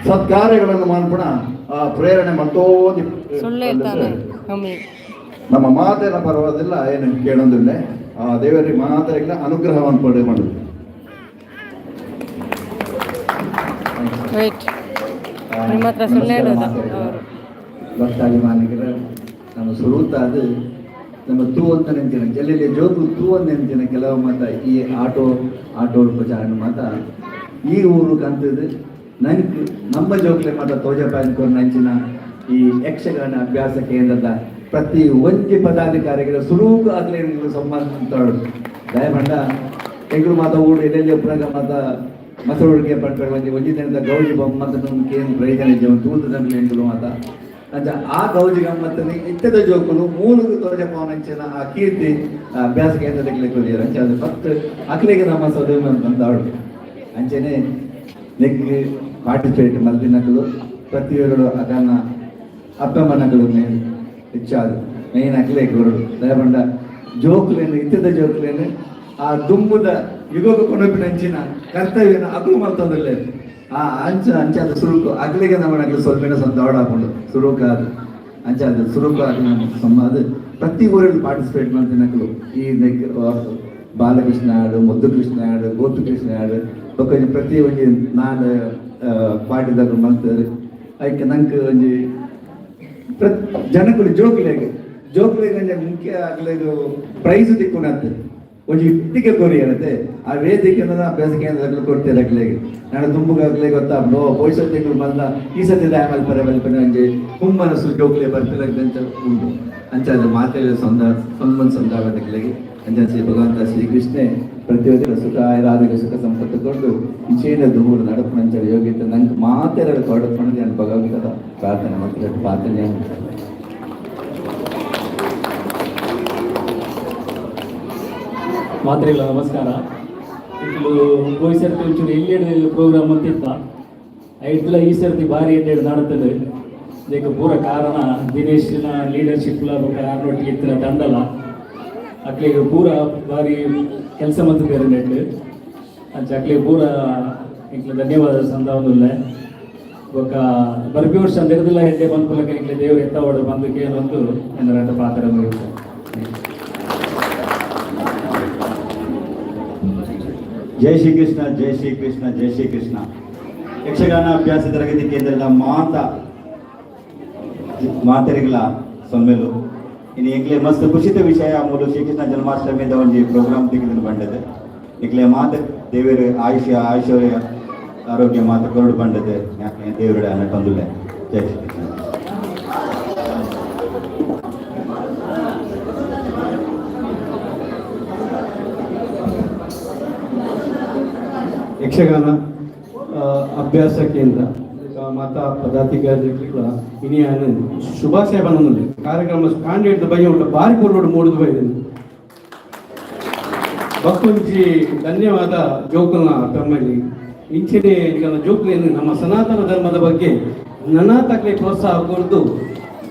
Speaker 4: ಸತ್ಕಾರ್ಯಗಳನ್ನು ಮಾಡ್ಪಣ ಆ ಪ್ರೇರಣೆ ಮತ್ತೋ
Speaker 3: ಸುಳ್ಳು ಹೇಳ್ತಾನೆ ಒಮ್ಮೆ.
Speaker 4: ನಮ್ಮ ಮಾತೆಲ್ಲ ಪರವಾದಿಲ್ಲ, ಏನು ಕೇಳೋದಿಲ್ಲ. ಆ ದೇವರಿಗೆ ಮಾತೆಲ್ಲ ಅನುಗ್ರಹವನ್ನು ಪಡೆ ಮಾಡುದು.
Speaker 3: ವೇಟ್, ನಿಮ್ಮ ಹತ್ರ ಸುಳ್ಳು ಹೇಳೋದು ಅವರು.
Speaker 5: ಭಕ್ತಾಭಿಮಾನಿಗರ ನಮ್ಮ ಸುರೂತ ಅದು ನಮ್ಮ ತೂ ಅಂತ ನೆಂತಿನ ಎಲ್ಲೆಲ್ಲಿ ಜೋಗು ತೂ ಅಂತ ನೆಂತಿನ ಕೆಲವು ಮಾತ ಈ ಆಟೋ ಆಟೋ ಪ್ರಚಾರ ಮಾತ ಈ ಊರು ಕಂತದ್ದು ನಂಗೆ ನಮ್ಮ ಜೋಕ್ಲೆ ಮಾತ ತೋಜಪ್ಪ ಅನ್ಕೊಂಡು ನಂಚಿನ ಈ ಯಕ್ಷಗಾನ ಅಭ್ಯಾಸ ಕೇಂದ್ರದ ಪ್ರತಿ ಒಂಜಿ ಪದಾಧಿಕಾರಿಗಳ ಸುರೂಕು ಆಗಲಿ ಸಂಬಂಧ ದಯಮಂಡ ಎಂಗಳು ಮಾತ ಊರು ಎಲ್ಲೆಲ್ಲಿ ಒಬ್ಬರಾಗ ಮಾತ ಮಸರುಳಿಗೆ ಪಂಪೆ ಒಂಜಿ ಒಂಜಿ ದಿನದ ಗೌಜಿ ಬೊಮ್ಮತ ಕೇಂದ್ರ ಪ್ರಯೋಜನ ಇಜ್ಜೆ ತೂತು ನಮಗೆ ಎಂಗಳು ಮಾತ ಅಂಚ ಆ ಗೌಜಿ ಗಮ್ಮತ್ತని ಇತ್ತದ ಜೋಕುಲು ಮೂಲಕ ತೋಜಪವನಂಚಿನ ಆ ಕೀರ್ತಿ ಆ ಅಭ್ಯಾಸ ಕೇಂದ್ರದಲ್ಲಿ ಕೊರಿಯರ್ ಅಂಚ ಅದು ಫಸ್ಟ್ ಅಕ್ಲಿಗೆ ನಮ್ಮ ಸದುಮ ಬಂದಾಳು. ಅಂಚನೆ ನೆಕ್ ಪಾರ್ಟಿಸಿಪೇಟ್ ಮಲ್ದಿನಕಲು ಪ್ರತಿಯೊಬ್ಬರು ಅದನ್ನ ಅಪ್ಪಮ್ಮನಗಳು ಮೇನ್ ಹೆಚ್ಚಾದು ಮೇನ್ ಅಕ್ಲೇ ಕೊರಡು. ದಯಪಂಡ ಜೋಕುಲೇನು ಇತ್ತದ ಜೋಕುಲೇನು ಆ ದುಂಬುದ ಯುಗకు ಕೊನಪಿನಂಚಿನ ಕರ್ತವ್ಯನ ಅಗ್ಲು ಮಲ್ತೊಂದುಲ್ಲೆ. ಆ ಅಂಚ ಅಂಚಾದ ಸುರುಕು ಅಗ್ಲಿಗೆ ನಮ್ಮ ಅಗ್ಲು ಸ್ವಲ್ಪ ಸಂದೋಡ ಹಾಕೊಂಡು ಸುರುಕ ಅದು ಅಂಚಾದ ಸುರುಕು ಅದು ನಮ್ಮ ಸಮ್ಮ ಅದು ಪ್ರತಿ ಊರಲ್ಲಿ ಪಾರ್ಟಿಸಿಪೇಟ್ ಮಾಡ್ತೀನಿ ಈ ನೆಕ್ ಬಾಲಕೃಷ್ಣ ಆಡು, ಮುದ್ದು ಕೃಷ್ಣ ಆಡು, ಗೋಪಿ ಕೃಷ್ಣ ಆಡು, ಬೊಕ್ಕ ಒಂಜಿ ಪ್ರತಿ ಒಂಜಿ ನಾಲ್ ಪಾರ್ಟಿದಾಗ ಮಲ್ತಾರೆ. ಐಕ್ ನಂಗೆ ಒಂಜಿ ಜನಕುಲು ಜೋಕುಲೆಗ್ ಜೋಕುಲೆಗ್ ಒಂಜಿ ಮುಖ್ಯ ಅಗ್ಲೆಗ್ ಪ್ರೈಸ್ ತಿಕ್ಕುನಂತೆ ಒಂಜಿ ವೇದಿಕೆ ಕೊರಿಯರತೆ. ಆ ವೇದಿಕೆ ಅಭ್ಯಾಸ ಕೇಂದ್ರಗಳು ಕೊಡ್ತೀರ ಅಗ್ಲೆಗ್. ನಾನು ದುಂಬುಗಾಗ್ಲೇ ಗೊತ್ತಾಗ್ಲೋ ಭವಿಷ್ಯತ್ತಿಗಳು ಬಂದ ಈ ಸತಿ ದಾಯಮಲ್ ಪರ ಬಲ್ಪನೆ ಒಂಜಿ ಹುಮ್ಮನಸು ಜೋಕುಲೆ ಬರ್ತಿರಂತ ಉಂಟು. ಅಂಚ ಅದು ಮಾತೆಲ್ಲ ಸಂದ ಸಂಬಂಧ ಸಂದಾವತಿಗಳಿಗೆ ಅಂಚ ಶ್ರೀ ಭಗವಂತ ಶ್ರೀಕೃಷ್ಣೆ ಪ್ರತಿಯೊಂದರ ಸುಖ ಆರೋಗ್ಯ ಸುಖ ಸಂಪತ್ತು ಕೊಟ್ಟು ಇಚೇನ ದುಂಬುಡು ನಡಪುನಂಚ ಯೋಗ್ಯತೆ ನಂಗೆ ಮಾತೆರ ಕೊಡಪಣದೆ ನಾನು ಭಗವಂತದ ಪ್ರಾರ್ಥನೆ ಮತ್ತು ಪ್ರಾರ್ಥನೆ.
Speaker 6: ಮಾತ್ರೆಗಳ ನಮಸ್ಕಾರ. ಇట్లు ಪೋಯಿ ಸರ್ತಿ ಒಂಚೂರು ಎಲ್ಲಿ ಪ್ರೋಗ್ರಾಮ್ ಅಂತಿತ್ತ ಐಟ್ಲ ಈ ಸರ್ತಿ ಭಾರಿ ಎಡ್ಡೆಡ್ ನಡತದೆ. ಇದಕ್ಕೆ ಪೂರ ಕಾರಣ ದಿನೇಶ್ನ ಲೀಡರ್ಶಿಪ್ ಬೊಕ್ಕ ಆರ್ನೊಟ್ಟಿಗೆ ಇತ್ತಿನ ತಂಡಲ. ಅಕ್ಲಿಗೆ ಪೂರ ಭಾರಿ ಕೆಲಸ ಮಂತಿದ್ದಾರೆ ನೆಟ್ ಅಂಚ ಅಕ್ಲಿಗೆ ಪೂರ ಇಂಕ್ಲ ಧನ್ಯವಾದ ಸಂದಾವೊಂದುಲ್ಲೆ. ಬೊಕ್ಕ ಬರ್ಪಿ ವರ್ಷ ಅಂದಿರದಿಲ್ಲ ಹೆಡ್ಡೆ ಬಂದ್ಪುಲಕ ಇಂಕ್ಲೆ ದೇವರು ಎತ್ತವಾಡು ಬಂದು ಕೇಳೊಂದು ಎಂದರಂತ ಪಾತ್ರ ಮುಗಿತು.
Speaker 7: ಜೈ ಶ್ರೀಕೃಷ್ಣ, ಜೈ ಶ್ರೀಕೃಷ್ಣ, ಜೈ ಶ್ರೀಕೃಷ್ಣ. ಯಕ್ಷಗಾನ ಅಭ್ಯಾಸ ತರಗತಿ ಕೇಂದ್ರದ ಮಾತಾ ಮಾತೆರಿಗ್ಲ ಸೊಮ್ಮೆಲು ಇನ್ನು ಎಂಕ್ಲೆ ಮಸ್ತ್ ಖುಷಿತ ವಿಷಯ ಮೂಲು ಶ್ರೀಕೃಷ್ಣ ಜನ್ಮಾಷ್ಟಮಿದ ಒಂಜಿ ಪ್ರೋಗ್ರಾಮ್ ತಿಕ್ಕಿದ ಬಂಡದೆ. ನಿಕ್ಲೆ ಮಾತ ದೇವರು ಆಯುಷ್ಯ ಐಶ್ವರ್ಯ ಆರೋಗ್ಯ ಮಾತ ಕೊರಡು ಬಂಡದೆ ದೇವರ ಅನ್ನಟ್ಟೊಂದುಲ್ಲೆ. ಜೈ ಶ್ರೀಕೃಷ್ಣ.
Speaker 8: ಯಕ್ಷಗಾನ ಅಭ್ಯಾಸ ಕೇಂದ್ರ ಮಾತಾ ಪದಾಧಿಕಾರಿಗಳ ಇನಿಯಾನ ಶುಭಾಶಯ ಬಂದ ಕಾರ್ಯಕ್ರಮ ಕಾಂಡೇಟ್ ಬಯ್ಯ ಉಂಟು ಬಾರಿ ಪೊರ್ಲುಡು ಮೂಡುದು ಬೈದಿನಿ. ಬಕ್ಕೊಂಜಿ ಧನ್ಯವಾದ ಜೋಕುಲ್ನ ತಮ್ಮಲ್ಲಿ ಇಂಚಿನೆ ನಿಕಲ್ನ ಜೋಕುಲೇನು ನಮ್ಮ ಸನಾತನ ಧರ್ಮದ ಬಗ್ಗೆ ನನಾತಕ್ಲೆ ಪ್ರೋತ್ಸಾಹ ಕೊರ್ದು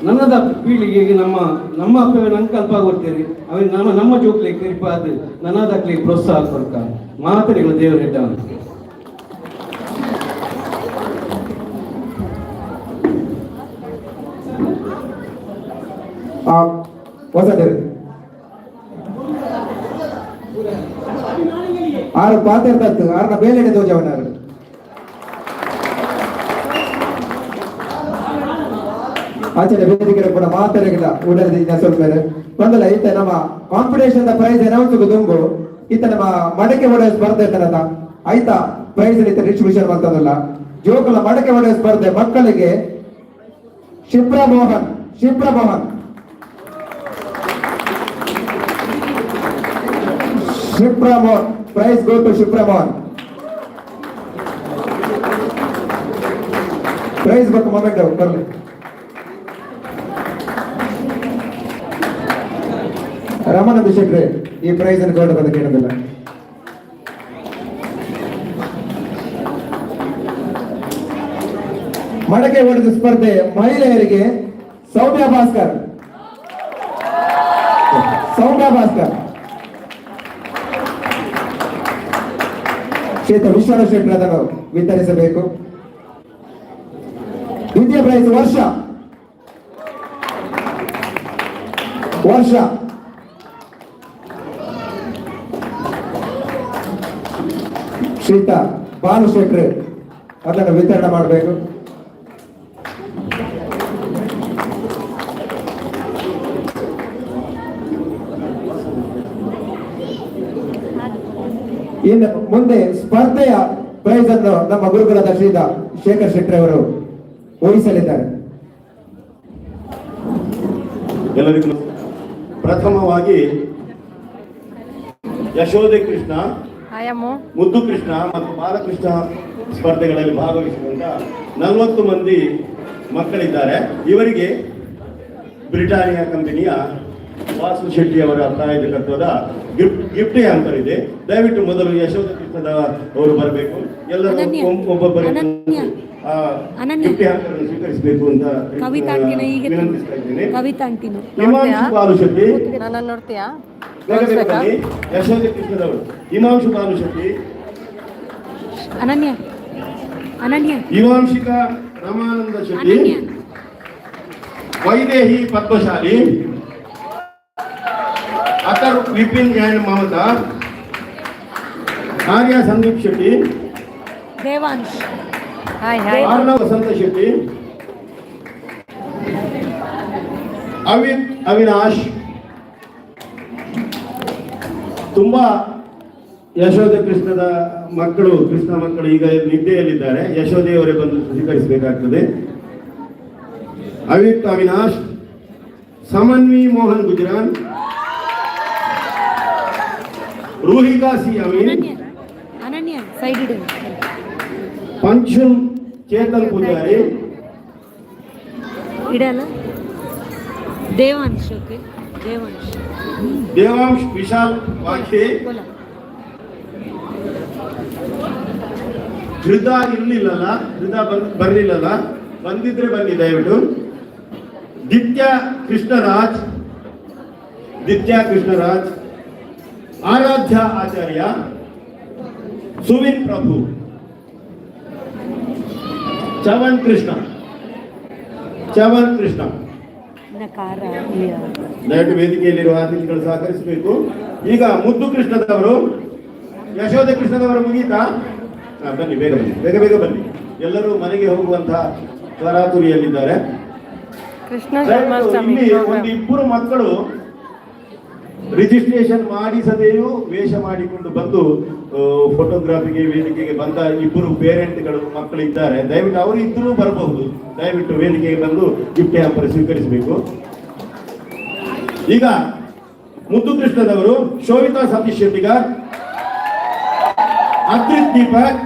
Speaker 8: ನನ್ನದ ಪೀಳಿಗೆಗೆ ನಮ್ಮ ನಮ್ಮ ಅಪ್ಪೆ ನಂಗೆ ಕೊಡ್ತೇವೆ ಅವೆ ನಮ್ಮ ನಮ್ಮ ಜೋಕ್ಲೆ ಕರಿಪಾದ ನನ್ನದಕ್ಲೆ ಪ್ರೋತ್ಸಾಹ ಕೊಡ್ತ ಮಾತರಿಗಳ ದೇವರಿದ್ದ.
Speaker 1: ವಸತಿ ಆರು ಪಾತಿರ್ತತ್ತು ಆರ್ನ ಬೇಲೆಡೆ ದೋಜವನಾರು. ಆಚರಣೆ ವೇದಿಕೆ ಕೂಡ ಮಾತಾಡಿಲ್ಲ ಉಡಲಿನ ಸ್ವಲ್ಪ ಬಂದಲ್ಲ. ಈತ ನಮ್ಮ competition prize announce ದುಂಬು ಈತ ನಮ್ಮ ಮಡಕೆ ಹೊಡೆಯುವ ಸ್ಪರ್ಧೆ ಇರ್ತದ ಆಯ್ತಾ, ಪ್ರೈಸ್ ಈತ ಡಿಸ್ಟ್ರಿಬ್ಯೂಷನ್ ಮಾಡ್ತದಲ್ಲ. ಜೋಕುಲ ಮಡಕೆ ಹೊಡೆಯುವ ಸ್ಪರ್ಧೆ ಮಕ್ಕಳಿಗೆ Shipra Mohan, Shipra Mohan, Shipra Mohan, prize go to Shipra Mohan. Prize ಬಕ್ಕ ಮೊಮೆಂಟ್ ಬರ್ಲಿ. ರಮಾನಂದ ಶೆಟ್ರೆ ಈ ಪ್ರೈಸ್ ಅನ್ನು ಕೊಡ ಬಂದ ಕೇಳೋದಿಲ್ಲ. ಮಡಕೆ ಹೊಡೆದ ಸ್ಪರ್ಧೆ ಮಹಿಳೆಯರಿಗೆ ಸೌಮ್ಯ ಭಾಸ್ಕರ್, ಸೌಮ್ಯ ಭಾಸ್ಕರ್, ಶ್ರೀತ ವಿಶ್ವನಾಥ ಶೆಟ್ಟರ್ ಅದನ್ನು ವಿತರಿಸಬೇಕು. ದ್ವಿತೀಯ ಪ್ರೈಸ್ ವರ್ಷ, ವರ್ಷ ಶ್ರೀತ ಭಾನು ಶೆಟ್ರು ಅದನ್ನು ವಿತರಣೆ ಮಾಡಬೇಕು. ಇನ್ನು ಮುಂದೆ ಸ್ಪರ್ಧೆಯ ಪ್ರೈಸ್ ಅನ್ನು ನಮ್ಮ ಗುರುಗಳಾದ ಶ್ರೀತ ಶೇಖರ್ ಶೆಟ್ಟರ್ ಅವರು ವಹಿಸಲಿದ್ದಾರೆ.
Speaker 9: ಎಲ್ಲರಿಗೂ ಪ್ರಥಮವಾಗಿ ಯಶೋದೆ ಕೃಷ್ಣ, ಮುದ್ದು ಕೃಷ್ಣ ಮತ್ತು ಬಾಲಕೃಷ್ಣ ಸ್ಪರ್ಧೆಗಳಲ್ಲಿ ಭಾಗವಹಿಸಿದಂತ 40 ಮಂದಿ ಮಕ್ಕಳಿದ್ದಾರೆ. ಇವರಿಗೆ ಬ್ರಿಟಾನಿಯಾ ಕಂಪನಿಯ ವಾಸು ಶೆಟ್ಟಿ ಅವರ ಪ್ರಾಯೋಜಕತ್ವದ ಗಿಫ್ಟ್ ಹ್ಯಾಂಪರ್ ಇದೆ. ದಯವಿಟ್ಟು ಮೊದಲು ಯಶೋಧ ಕೃಷ್ಣದ ಅವರು ಬರಬೇಕು. ಎಲ್ಲರೂ ಒಬ್ಬೊಬ್ಬರು ಗಿಫ್ಟ್ ಹ್ಯಾಂಪರ್ ಅನ್ನು ಸ್ವೀಕರಿಸಬೇಕು ಅಂತ ವಿನಂತಿಸ್ತಾ ಇದ್ದೇನೆ. ಹಿಮಾಂಶು ಬಾಲು ಶೆಟ್ಟಿ, ಬೇಗ ಬೇಗ ಬನ್ನಿ. ಯಶೋಧ ಕೃಷ್ಣದವರು ಹಿಮಾಂಶು ಬಾಲು ಶೆಟ್ಟಿ,
Speaker 10: ಅನನ್ಯ, ಅನನ್ಯ,
Speaker 9: ಹಿಮಾಂಶಿಕಾ Ramananda Shetty, Vaidehi Padmashali, ಅತರ್ Vipin and Mamata, Arya Sandeep Shetty,
Speaker 10: Devansh,
Speaker 3: hi hi,
Speaker 9: Arnav Vasantha Shetty, Avit Avinash. ತುಂಬಾ ಯಶೋಧ ಕೃಷ್ಣದ ಮಕ್ಕಳು, ಕೃಷ್ಣ ಮಕ್ಕಳು ಈಗ ನಿದ್ದೆಯಲ್ಲಿದ್ದಾರೆ. ಯಶೋದೆಯವರೇ ಬಂದು ಸ್ವೀಕರಿಸಬೇಕಾಗ್ತದೆ. ಅವಿತ್ ಅವಿನಾಶ್, ಸಮನ್ವಿ ಮೋಹನ್ ಗುಜರಾನ್, ರೂಹಿಕಾ ಸಿ ಅಮೀನ್,
Speaker 10: ಅನನ್ಯ ಸೈಡ್ ಇಡು,
Speaker 9: ಪಂಚುನ್ ಚೇತನ್ ಪೂಜಾರಿ,
Speaker 10: ಇಡಲ್ಲ, ದೇವಾಂಶ್, ಓಕೆ ದೇವಾಂಶ್,
Speaker 9: ದೇವಾಂಶ್ ವಿಶಾಲ್ ವಾಖೆ. ಹೃದ ಇರ್ಲಿಲ್ಲಲ್ಲ, ಹೃದ ಬರ್ಲಿಲ್ಲಲ್ಲ, ಬಂದಿದ್ರೆ ಬನ್ನಿ ದಯವಿಟ್ಟು. ದಿತ್ಯ ಕೃಷ್ಣರಾಜ್, ದಿತ್ಯ ಕೃಷ್ಣರಾಜ್, ಆರಾಧ್ಯ ಆಚಾರ್ಯ, ಸುವಿನ್ ಪ್ರಭು, ಚವನ್ ಕೃಷ್ಣ, ಚವನ್ ಕೃಷ್ಣ. ದಯವಿಟ್ಟು ವೇದಿಕೆಯಲ್ಲಿರುವ ಅತಿಥಿಗಳು ಸಹಕರಿಸಬೇಕು. ಈಗ ಮುದ್ದು ಕೃಷ್ಣದವರು, ಯಶೋಧ ಕೃಷ್ಣದವರು ಮುಗೀತಾ? ಬನ್ನಿ, ಬೇಗ ಬನ್ನಿ, ಬೇಗ ಬೇಗ ಬನ್ನಿ. ಎಲ್ಲರೂ ಮನೆಗೆ ಹೋಗುವಂತಹ ತರಾತುರಿಯಲ್ಲಿದ್ದಾರೆ.
Speaker 3: ಕೃಷ್ಣ ಜನ್ಮಾಷ್ಟಮಿ
Speaker 11: ಇಲ್ಲಿ
Speaker 3: ಪ್ರೋಗ್ರಾಮ್.
Speaker 11: ಒಂದು ಇಬ್ಬರು ಮಕ್ಕಳು ರಿಜಿಸ್ಟ್ರೇಷನ್ ಮಾಡಿಸದೆಯೂ ವೇಷ ಮಾಡಿಕೊಂಡು ಬಂದು ಫೋಟೋಗ್ರಾಫಿಗೆ ವೇದಿಕೆಗೆ ಬಂದ ಇಬ್ಬರು ಪೇರೆಂಟ್ಗಳು ಮಕ್ಕಳು ಇದ್ದಾರೆ. ದಯವಿಟ್ಟು ಅವರು ಇದ್ದರೂ ಬರಬಹುದು. ದಯವಿಟ್ಟು ವೇದಿಕೆಗೆ ಬಂದು ಗಿಫ್ಟ್ ಹ್ಯಾಂಪರ್ ಸ್ವೀಕರಿಸಬೇಕು. ಈಗ ಮುದ್ದು ಕೃಷ್ಣದವರು ಶೋಭಿತಾ ಸತೀಶ್ ಶೆಟ್ಟಿಗಾರ್, ಅದ್ರಿತ್ ದೀಪಕ್,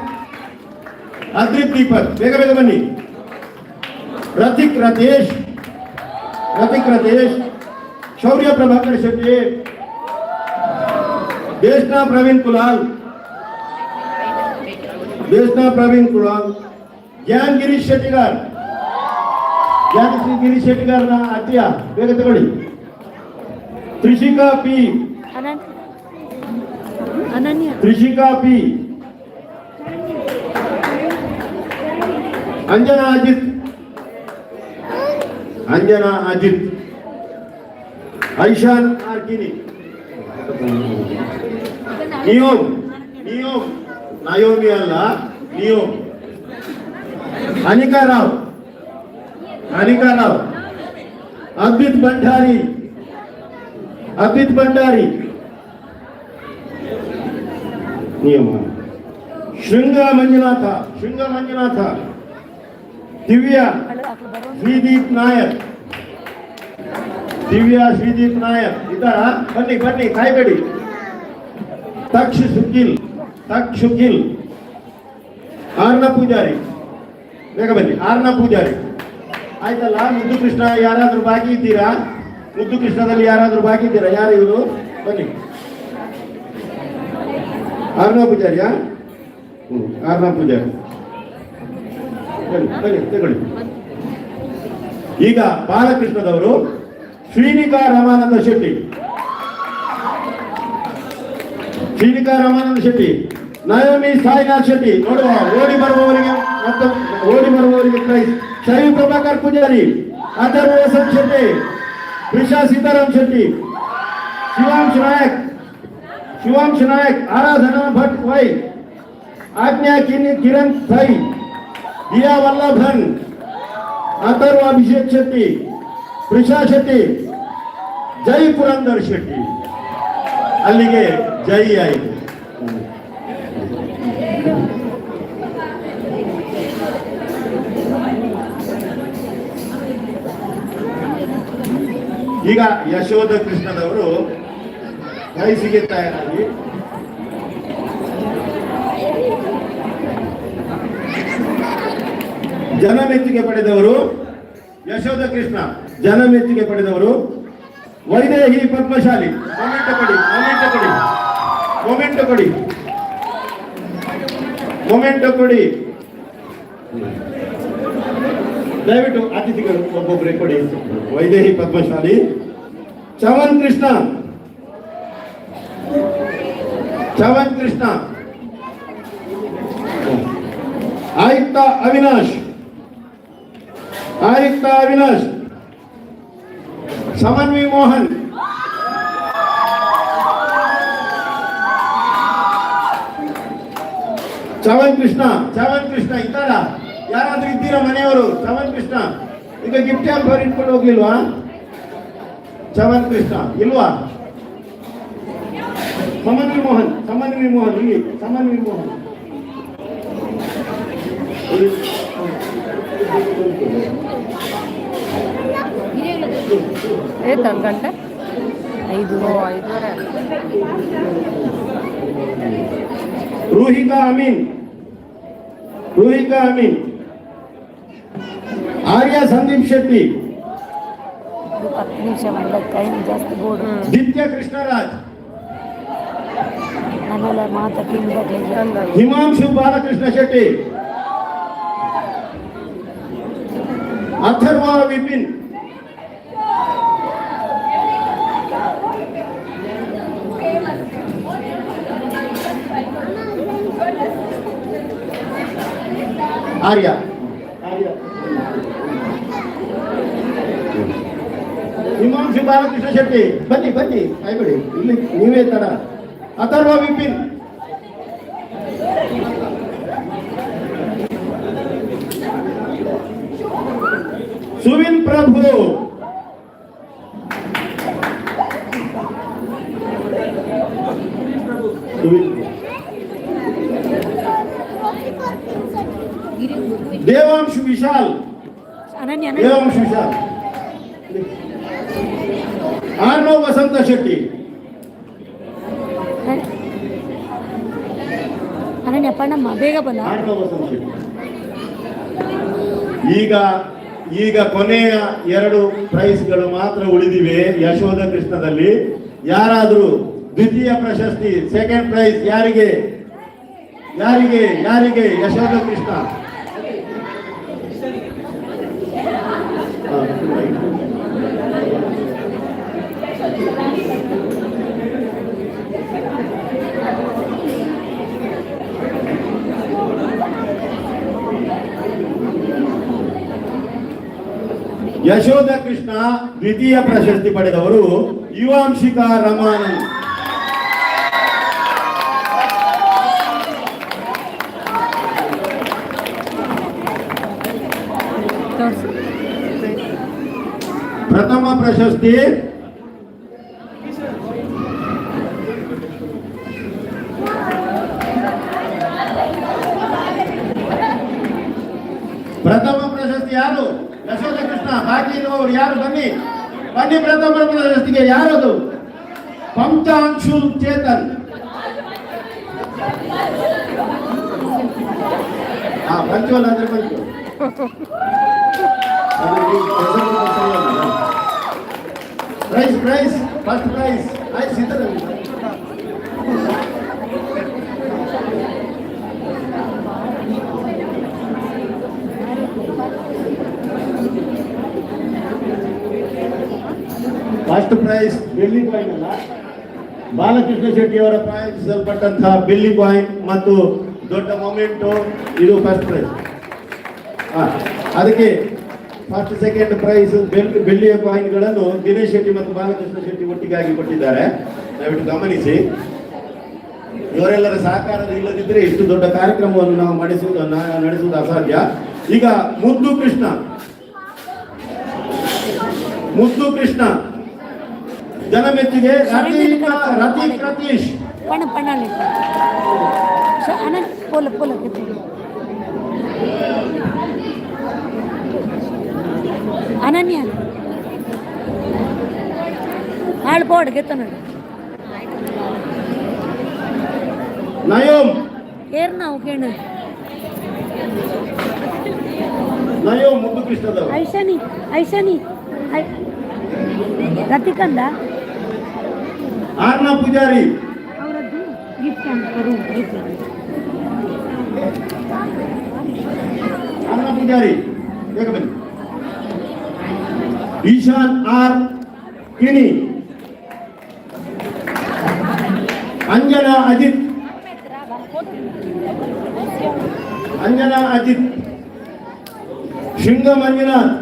Speaker 11: ಅದ್ರಿತ್ ದೀಪಕ್, ಬೇಗ ಬೇಗ ಬನ್ನಿ. ರತಿಕ್ ರತೇಶ್, ರತಿಕ್ ರತೇಶ್, ಶೌರ್ಯ ಪ್ರಭಾಕರ್ ಶೆಟ್ಟಿ, ದೇಶ್ನಾ ಪ್ರವೀಣ್ ಕುಲಾಲ್, ದೇಶ್ನಾ ಪ್ರವೀಣ್ ಕುಲಾಲ್, ಜ್ಞಾನ್ ಗಿರೀಶ್ ಶೆಟ್ಟಿಗಾರ್, ಜ್ಞಾನ್ ಗಿರೀಶ್ ಶೆಟ್ಟಿಗಾರ್ನ ಅತ್ತಿಯ, ಬೇಗ ತಗೊಳ್ಳಿ. ತ್ರಿಷಿಕಾ ಪಿ.
Speaker 10: ಅನನ್ಯ, ಅನನ್ಯ.
Speaker 11: ತ್ರಿಷಿಕಾ ಪಿ, ಅಂಜನಾ ಅಜಿತ್, ಅಂಜನಾ ಅಜಿತ್, ಐಶಾನ್ ಆರ್ಕಿನಿ, ನಿಯೋಮ್, ನಿಯೋಮ್, ನಯೋಮಿ ಅಲ್ಲ, ನಿಯೋಮ್, ಅನಿಕಾ ರಾವ್, ಅನಿಕಾ ರಾವ್, ಅದ್ವಿತ್ ಭಂಡಾರಿ, ಅದ್ವಿತ್ ಭಂಡಾರಿ, ನಿಯಮ, ಶೃಂಗ ಮಂಜುನಾಥ, ಶೃಂಗ ಮಂಜುನಾಥ, ದಿವ್ಯಾ ಶ್ರೀದೀಪ್ ನಾಯಕ್, ದಿವ್ಯಾ ಶ್ರೀದೀಪ್ ನಾಯಕ್ ಇದ್ದಾರಾ? ಬನ್ನಿ ಬನ್ನಿ, ಕಾಯ್ಬೇಡಿ. ತಕ್ಷ ಸುಕಿಲ್, ತಕ್ಷ ಸುಕಿಲ್, ಆರ್ನ ಪೂಜಾರಿ, ಬೇಗ ಬನ್ನಿ. ಆರ್ನ ಪೂಜಾರಿ ಆಯ್ತಲ್ಲ. ಮುದ್ದು ಕೃಷ್ಣ ಯಾರಾದ್ರೂ ಬಾಕಿ ಇದ್ದೀರಾ? ಮುದ್ದು ಕೃಷ್ಣದಲ್ಲಿ ಯಾರಾದ್ರೂ ಬಾಕಿ ಇದ್ದೀರಾ? ಯಾರು ಇವರು? ಬನ್ನಿ. ಆರ್ನ ಪೂಜಾರಿಯಾ? ಆರ್ನ ಪೂಜಾರಿ, ಬನ್ನಿ ಬನ್ನಿ, ತಗೊಳ್ಳಿ. ಈಗ ಬಾಲಕೃಷ್ಣದವರು ಶ್ರೀನಿಕಾ ರಮಾನಂದ ಶೆಟ್ಟಿ, ಶ್ರೀನಿಕಾ ರಮಾನಂದ ಶೆಟ್ಟಿ, ನಯೋಮಿ ಸಾಯಿನಾಥ್ ಶೆಟ್ಟಿ. ನೋಡುವ, ಓಡಿ ಬರುವವರಿಗೆ ಮತ್ತು ಓಡಿ ಬರುವವರಿಗೆ ಪ್ರೈಸ್. ಶೈವ್ ಪ್ರಭಾಕರ್ ಪೂಜಾರಿ, ಅಥರ್ವ ವಸಂತ್ ಶೆಟ್ಟಿ, ಕೃಷಾ ಸೀತಾರಾಮ್ ಶೆಟ್ಟಿ, ಶಿವಾಂಶ್ ನಾಯಕ್, ಶಿವಾಂಶ್ ನಾಯಕ್, ಆರಾಧನಾ ಭಟ್ ವೈ, ಆಜ್ಞಾ ಕಿರಣ್ ಥೈ, ದಿಯಾ ವಲ್ಲಭನ್, ಅಥರ್ವ ಅಭಿಷೇಕ್ ಶೆಟ್ಟಿ, ಕೃಷಾ ಶೆಟ್ಟಿ, ಜೈ ಪುರಂದರ್ ಶೆಟ್ಟಿ. ಅಲ್ಲಿಗೆ ಜೈ ಆಯಿತು. ಈಗ ಯಶೋಧ ಕೃಷ್ಣದವರು ವಯಸ್ಸಿಗೆ ತಯಾರಾಗಿ ಜನಮೆಚ್ಚುಗೆ ಪಡೆದವರು ಯಶೋಧ ಕೃಷ್ಣ, ಜನಮೆಚ್ಚುಗೆ ಪಡೆದವರು ವೈದೇಹಿ ಪದ್ಮಶಾಲಿ. ಮೊಮೆಂಟೋ ಕೊಡಿ, ಮೊಮೆಂಟೋ ಕೊಡಿ, ಮೊಮೆಂಟೋ ಕೊಡಿ, ಮೊಮೆಂಟೋ ಕೊಡಿ. ದಯವಿಟ್ಟು ಅತಿಥಿಗಳು ಒಬ್ಬೊಬ್ಬರೇ ಕೊಡಿ. ವೈದೇಹಿ ಪದ್ಮಶಾಲಿ, ಚವನ್ ಕೃಷ್ಣ, ಚವನ್ ಕೃಷ್ಣ, ಆಯುಕ್ತ ಅವಿನಾಶ್, ಆಯುಕ್ತ ಅವಿನಾಶ್, ಸಮನ್ವಿ ಮೋಹನ್, ಚವನ್ ಕೃಷ್ಣ, ಚವನ್ ಕೃಷ್ಣ ಇದ್ದಾರಾ? ಯಾರಾದ್ರೂ ಇದ್ದೀರಾ ಮನೆಯವರು? ಚವನ್ ಕೃಷ್ಣ ಈಗ ಗಿಫ್ಟ್ ಹ್ಯಾಂಪರ್ ಇಟ್ಕೊಂಡು ಹೋಗ್ಲಿಲ್ವಾ? ಚವನ್ ಕೃಷ್ಣ ಇಲ್ವಾ? ಸಮನ್ವಿ ಮೋಹನ್, ಸಮನ್ವಿ ಮೋಹನ್ ಇಲ್ಲಿ, ಸಮನ್ವಿ ಮೋಹನ್.
Speaker 3: ಏತ್ ಒಂದು ಗಂಟೆ?
Speaker 10: ಐದು.
Speaker 3: ಓ, 5:30.
Speaker 11: ರೂಹಿಕಾ ಅಮೀನ್, ರೂಹಿಕಾ ಅಮೀನ್, ಆರ್ಯ ಸಂದೀಪ್ ಶೆಟ್ಟಿ,
Speaker 10: 10 ನಿಮಿಷ ಮಾಡಲ, ಟೈಮ್ ಜಾಸ್ತಿ ಬೋರ್ಡ್.
Speaker 11: ದಿತ್ಯ ಕೃಷ್ಣರಾಜ್,
Speaker 10: ನನ್ನೆಲ್ಲ ಮಾತಾ ಟೀಮ್.
Speaker 11: ಹಿಮಾಂಶು ಬಾಲಕೃಷ್ಣ ಶೆಟ್ಟಿ, ಅಥರ್ವ ವಿಪಿನ್, ಆರ್ಯ, ಆರ್ಯ, ಹಿಮಾಂಶು ಬಾಲಕೃಷ್ಣ ಶೆಟ್ಟಿ, ಬನ್ನಿ ಬನ್ನಿ, ಕಾಯ್ಬೇಡಿ, ಇಲ್ಲಿ ನೀವೇ ತಡ. Atharva Vipin, Suvin. Prabhu. Devanshu Vishal.
Speaker 10: Ananya.
Speaker 11: Devanshu Vishal. Arnav Vasantha Shetty.
Speaker 10: Ananya ಪಣ್ಣಮ್ಮ ಬೇಗ ಬಲ್ಲ.
Speaker 11: ಆರ್ನವ್ ವಸಂತ ಶೆಟ್ಟಿ. ಈಗ ಈಗ ಕೊನೆಯ 2 ಪ್ರೈಸ್ಗಳು ಮಾತ್ರ ಉಳಿದಿವೆ ಯಶೋಧ ಕೃಷ್ಣದಲ್ಲಿ. ಯಾರಾದರೂ ದ್ವಿತೀಯ ಪ್ರಶಸ್ತಿ, ಸೆಕೆಂಡ್ ಪ್ರೈಸ್ ಯಾರಿಗೆ ಯಾರಿಗೆ ಯಾರಿಗೆ? ಯಶೋಧ ಕೃಷ್ಣ. ಯಶೋಧ ಕೃಷ್ಣ ದ್ವಿತೀಯ ಪ್ರಶಸ್ತಿ ಪಡೆದವರು ಯುವಾಂಶಿಕಾ ರಮಾನಂದ್.
Speaker 3: ತೋರಿಸು.
Speaker 11: ಪ್ರಥಮ ಪ್ರಶಸ್ತಿ ಪ್ರಥಮ ಪ್ರಶಸ್ತಿ ಯಾರು? ಯಶೋಧ ಕೃಷ್ಣ. ಬಾಕಿ ಇರುವವರು ಯಾರು? ಬನ್ನಿ ಬನ್ನಿ. ಪ್ರಥಮ ಪ್ರಶಸ್ತಿಗೆ ಯಾರದು? ಪಂಚಾಂಶುಲ್ ಚೇತನ್. ಹಾ, ಪಂಚುವಲ್ ಅಂದ್ರೆ punctual. Price price first prize ಆಯ್ತು. ಸಿದ್ಧ. ಫಸ್ಟ್ ಪ್ರೈಸ್ ಬೆಳ್ಳಿ ಕಾಯಿನ್ ಅಲ್ಲ, ಬಾಲಕೃಷ್ಣ ಶೆಟ್ಟಿಯವರ ಪ್ರಾಯೋಜಿಸಲ್ಪಟ್ಟಂತಹ ಬೆಳ್ಳಿ ಕಾಯಿನ್ ಮತ್ತು ದೊಡ್ಡ ಮೊಮೆಂಟು, ಇದು ಫಸ್ಟ್ ಪ್ರೈಸ್. ಅದಕ್ಕೆ ಫಸ್ಟ್ ಸೆಕೆಂಡ್ ಪ್ರೈಸ್ ಬೆಳ್ಳಿಯ ಕಾಯಿನ್ಗಳನ್ನು ದಿನೇಶ್ ಶೆಟ್ಟಿ ಮತ್ತು ಬಾಲಕೃಷ್ಣ ಶೆಟ್ಟಿ ಒಟ್ಟಿಗಾಗಿ ಕೊಟ್ಟಿದ್ದಾರೆ. ದಯವಿಟ್ಟು ಗಮನಿಸಿ. ಇವರೆಲ್ಲರ ಸಹಕಾರದ ಇಲ್ಲದಿದ್ದರೆ ಇಷ್ಟು ದೊಡ್ಡ ಕಾರ್ಯಕ್ರಮವನ್ನು ನಾವು ನಡೆಸುವುದು ಅಸಾಧ್ಯ. ಈಗ ಮುದ್ದು ಕೃಷ್ಣ, ಮುದ್ದು ಕೃಷ್ಣ ಜನಮೆಚ್ಚಿಗೆ ರತೀಕ್ ರತೀಶ್.
Speaker 10: ಪಣ್ಣ ಪಣ್ಣ ಅನನ್ಯ ಪೋಲ ಪೋಲ. ಅನನ್ಯ ಹಾಳು ಬೋರ್ಡ್ ಗೆತ್ತ ನೋಡಿ.
Speaker 11: ನಯೋಮ್.
Speaker 10: ಏರ್ ನಾವು ಕೇಳು.
Speaker 11: ನಯೋಮ್ ಮುದ್ದು ಕೃಷ್ಣದವರು.
Speaker 10: ಐಶಾನಿ ಐಶಾನಿ ರತಿಕಂದ.
Speaker 11: ಆರ್ನ ಪೂಜಾರಿ.
Speaker 10: ಅವರದ್ದು ಗಿಫ್ಟ್ ಗಿಫ್ಟ್.
Speaker 11: ಆರ್ನ ಪೂಜಾರಿ ಬೇಗ ಬನ್ನಿ. ಈಶಾನ್ ಆರ್ ಕಿಣಿ. ಅಂಜನಾ ಅಜಿತ್, ಅಂಜನಾ ಅಜಿತ್. ಶೃಂಗ ಮಂಜುನಾಥ್.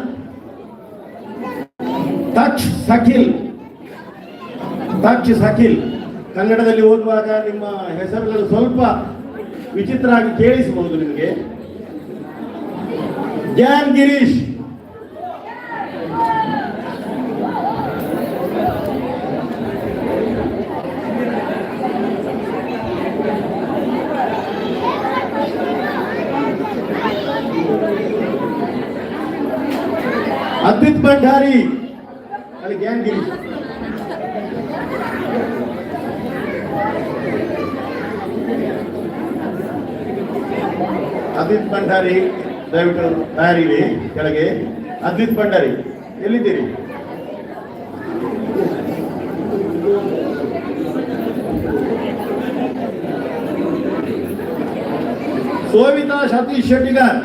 Speaker 11: ತಕ್ಷ್ ಸಖಿಲ್, ತಕ್ಷ್ ಸಖಿಲ್. ಕನ್ನಡದಲ್ಲಿ ಓದುವಾಗ ನಿಮ್ಮ ಹೆಸರುಗಳು ಸ್ವಲ್ಪ ವಿಚಿತ್ರ ಆಗಿ ಕೇಳಿಸಬಹುದು ನಿಮಗೆ. ಜ್ಞಾನ್ ಗಿರೀಶ್. ಅದ್ವಿತ್ ಭಂಡಾರಿ. ಅಲ್ಲಿ ಜ್ಞಾನ್ ಗಿರೀಶ್. ಅದ್ವಿತ್ ಭಂಡಾರಿ ದಯವಿಟ್ಟು ತಯಾರಿರಿ ಕೆಳಗೆ. ಅದ್ವಿತ್ ಭಂಡಾರಿ ಎಲ್ಲಿದ್ದೀರಿ? ಸೋವಿತಾ ಸತೀಶ್ ಶೆಟ್ಟಿಗಾರ್.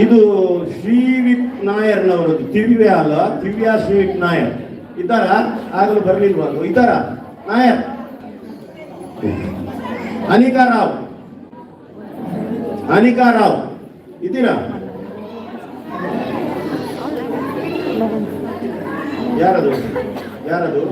Speaker 11: ಇದು ಶ್ರೀವಿತ್ ನಾಯರ್ನವರದ್ದು. ದಿವ್ಯ ಅಲ್ಲ, ದಿವ್ಯಾ ಶ್ರೀವಿತ್ ನಾಯರ್ ಇದ್ದಾರಾ? ಆಗಲೂ ಬರ್ಲಿಲ್ವಾ? ಅದು ಇದ್ದಾರಾ ನಾಯರ್? ಅನಿಕಾ ರಾವ್, ಅನಿಕಾ ರಾವ್ ಇದ್ದೀರಾ? ಯಾರದು? ಯಾರದು?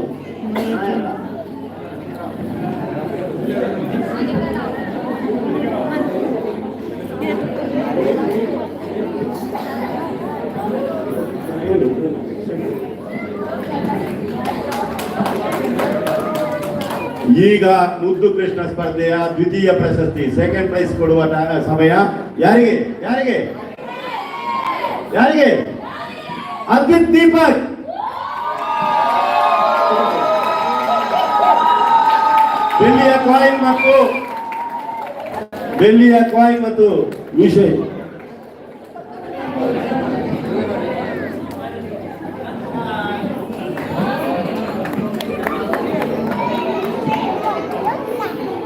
Speaker 11: ಈಗ ಮುದ್ದು ಕೃಷ್ಣ ಸ್ಪರ್ಧೆಯ ದ್ವಿತೀಯ ಪ್ರಶಸ್ತಿ, ಸೆಕೆಂಡ್ ಪ್ರೈಸ್ ಕೊಡುವ ಸಮಯ. ಯಾರಿಗೆ? ಯಾರಿಗೆ? ಯಾರಿಗೆ? ಅದ್ವಿತ್ ದೀಪಕ್. ಬೆಳ್ಳಿಯ ಕಾಯಿನ್ ಮತ್ತು ಬೆಳ್ಳಿಯ ಕಾಯಿನ್ ಮತ್ತು ವಿಷಯ.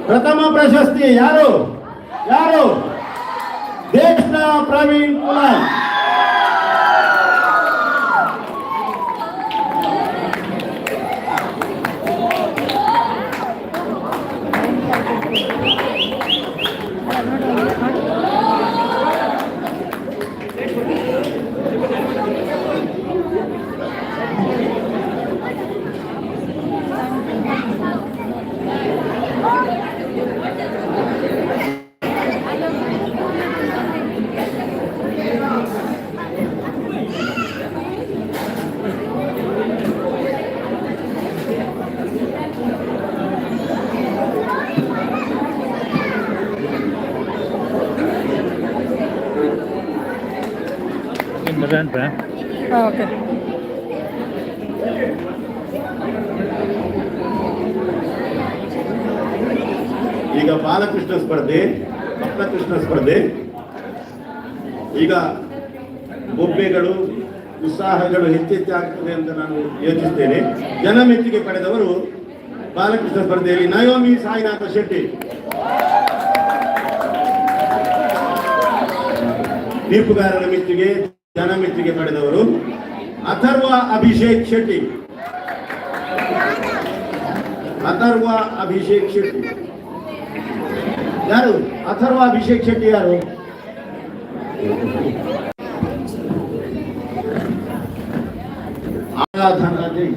Speaker 11: ಪ್ರಥಮ ಪ್ರಶಸ್ತಿ ಯಾರು? ಯಾರು? ದೇಶನ ಪ್ರವೀಣ್ ಕುಲಾಲ್.
Speaker 3: ಓಕೆ.
Speaker 11: ಈಗ ಬಾಲಕೃಷ್ಣ ಸ್ಪರ್ಧೆ, ಬಾಲಕೃಷ್ಣ ಸ್ಪರ್ಧೆ. ಈಗ ಬೊಬ್ಬೆಗಳು, ಉತ್ಸಾಹಗಳು ಹೆಚ್ಚೆಚ್ಚಾಗ್ತದೆ ಅಂತ ನಾನು ಯೋಚಿಸ್ತೇನೆ. ಜನ ಮೆಚ್ಚುಗೆ ಪಡೆದವರು ಬಾಲಕೃಷ್ಣ ಸ್ಪರ್ಧೆಯಲ್ಲಿ ನಯೋಮಿ ಸಾಯಿನಾಥ ಶೆಟ್ಟಿ. ತೀರ್ಪುಗಾರರ ಮೆಚ್ಚುಗೆ, ಜನ ಮೆಚ್ಚುಗೆ ಪಡೆದವರು ಅಥರ್ವ ಅಭಿಷೇಕ್ ಶೆಟ್ಟಿ. ಅಥರ್ವ ಅಭಿಷೇಕ್ ಶೆಟ್ಟಿ ಯಾರು? ಅಥರ್ವ ಅಭಿಷೇಕ್ ಶೆಟ್ಟಿ ಯಾರು? ಆರಾಧನಾ ಜೈ.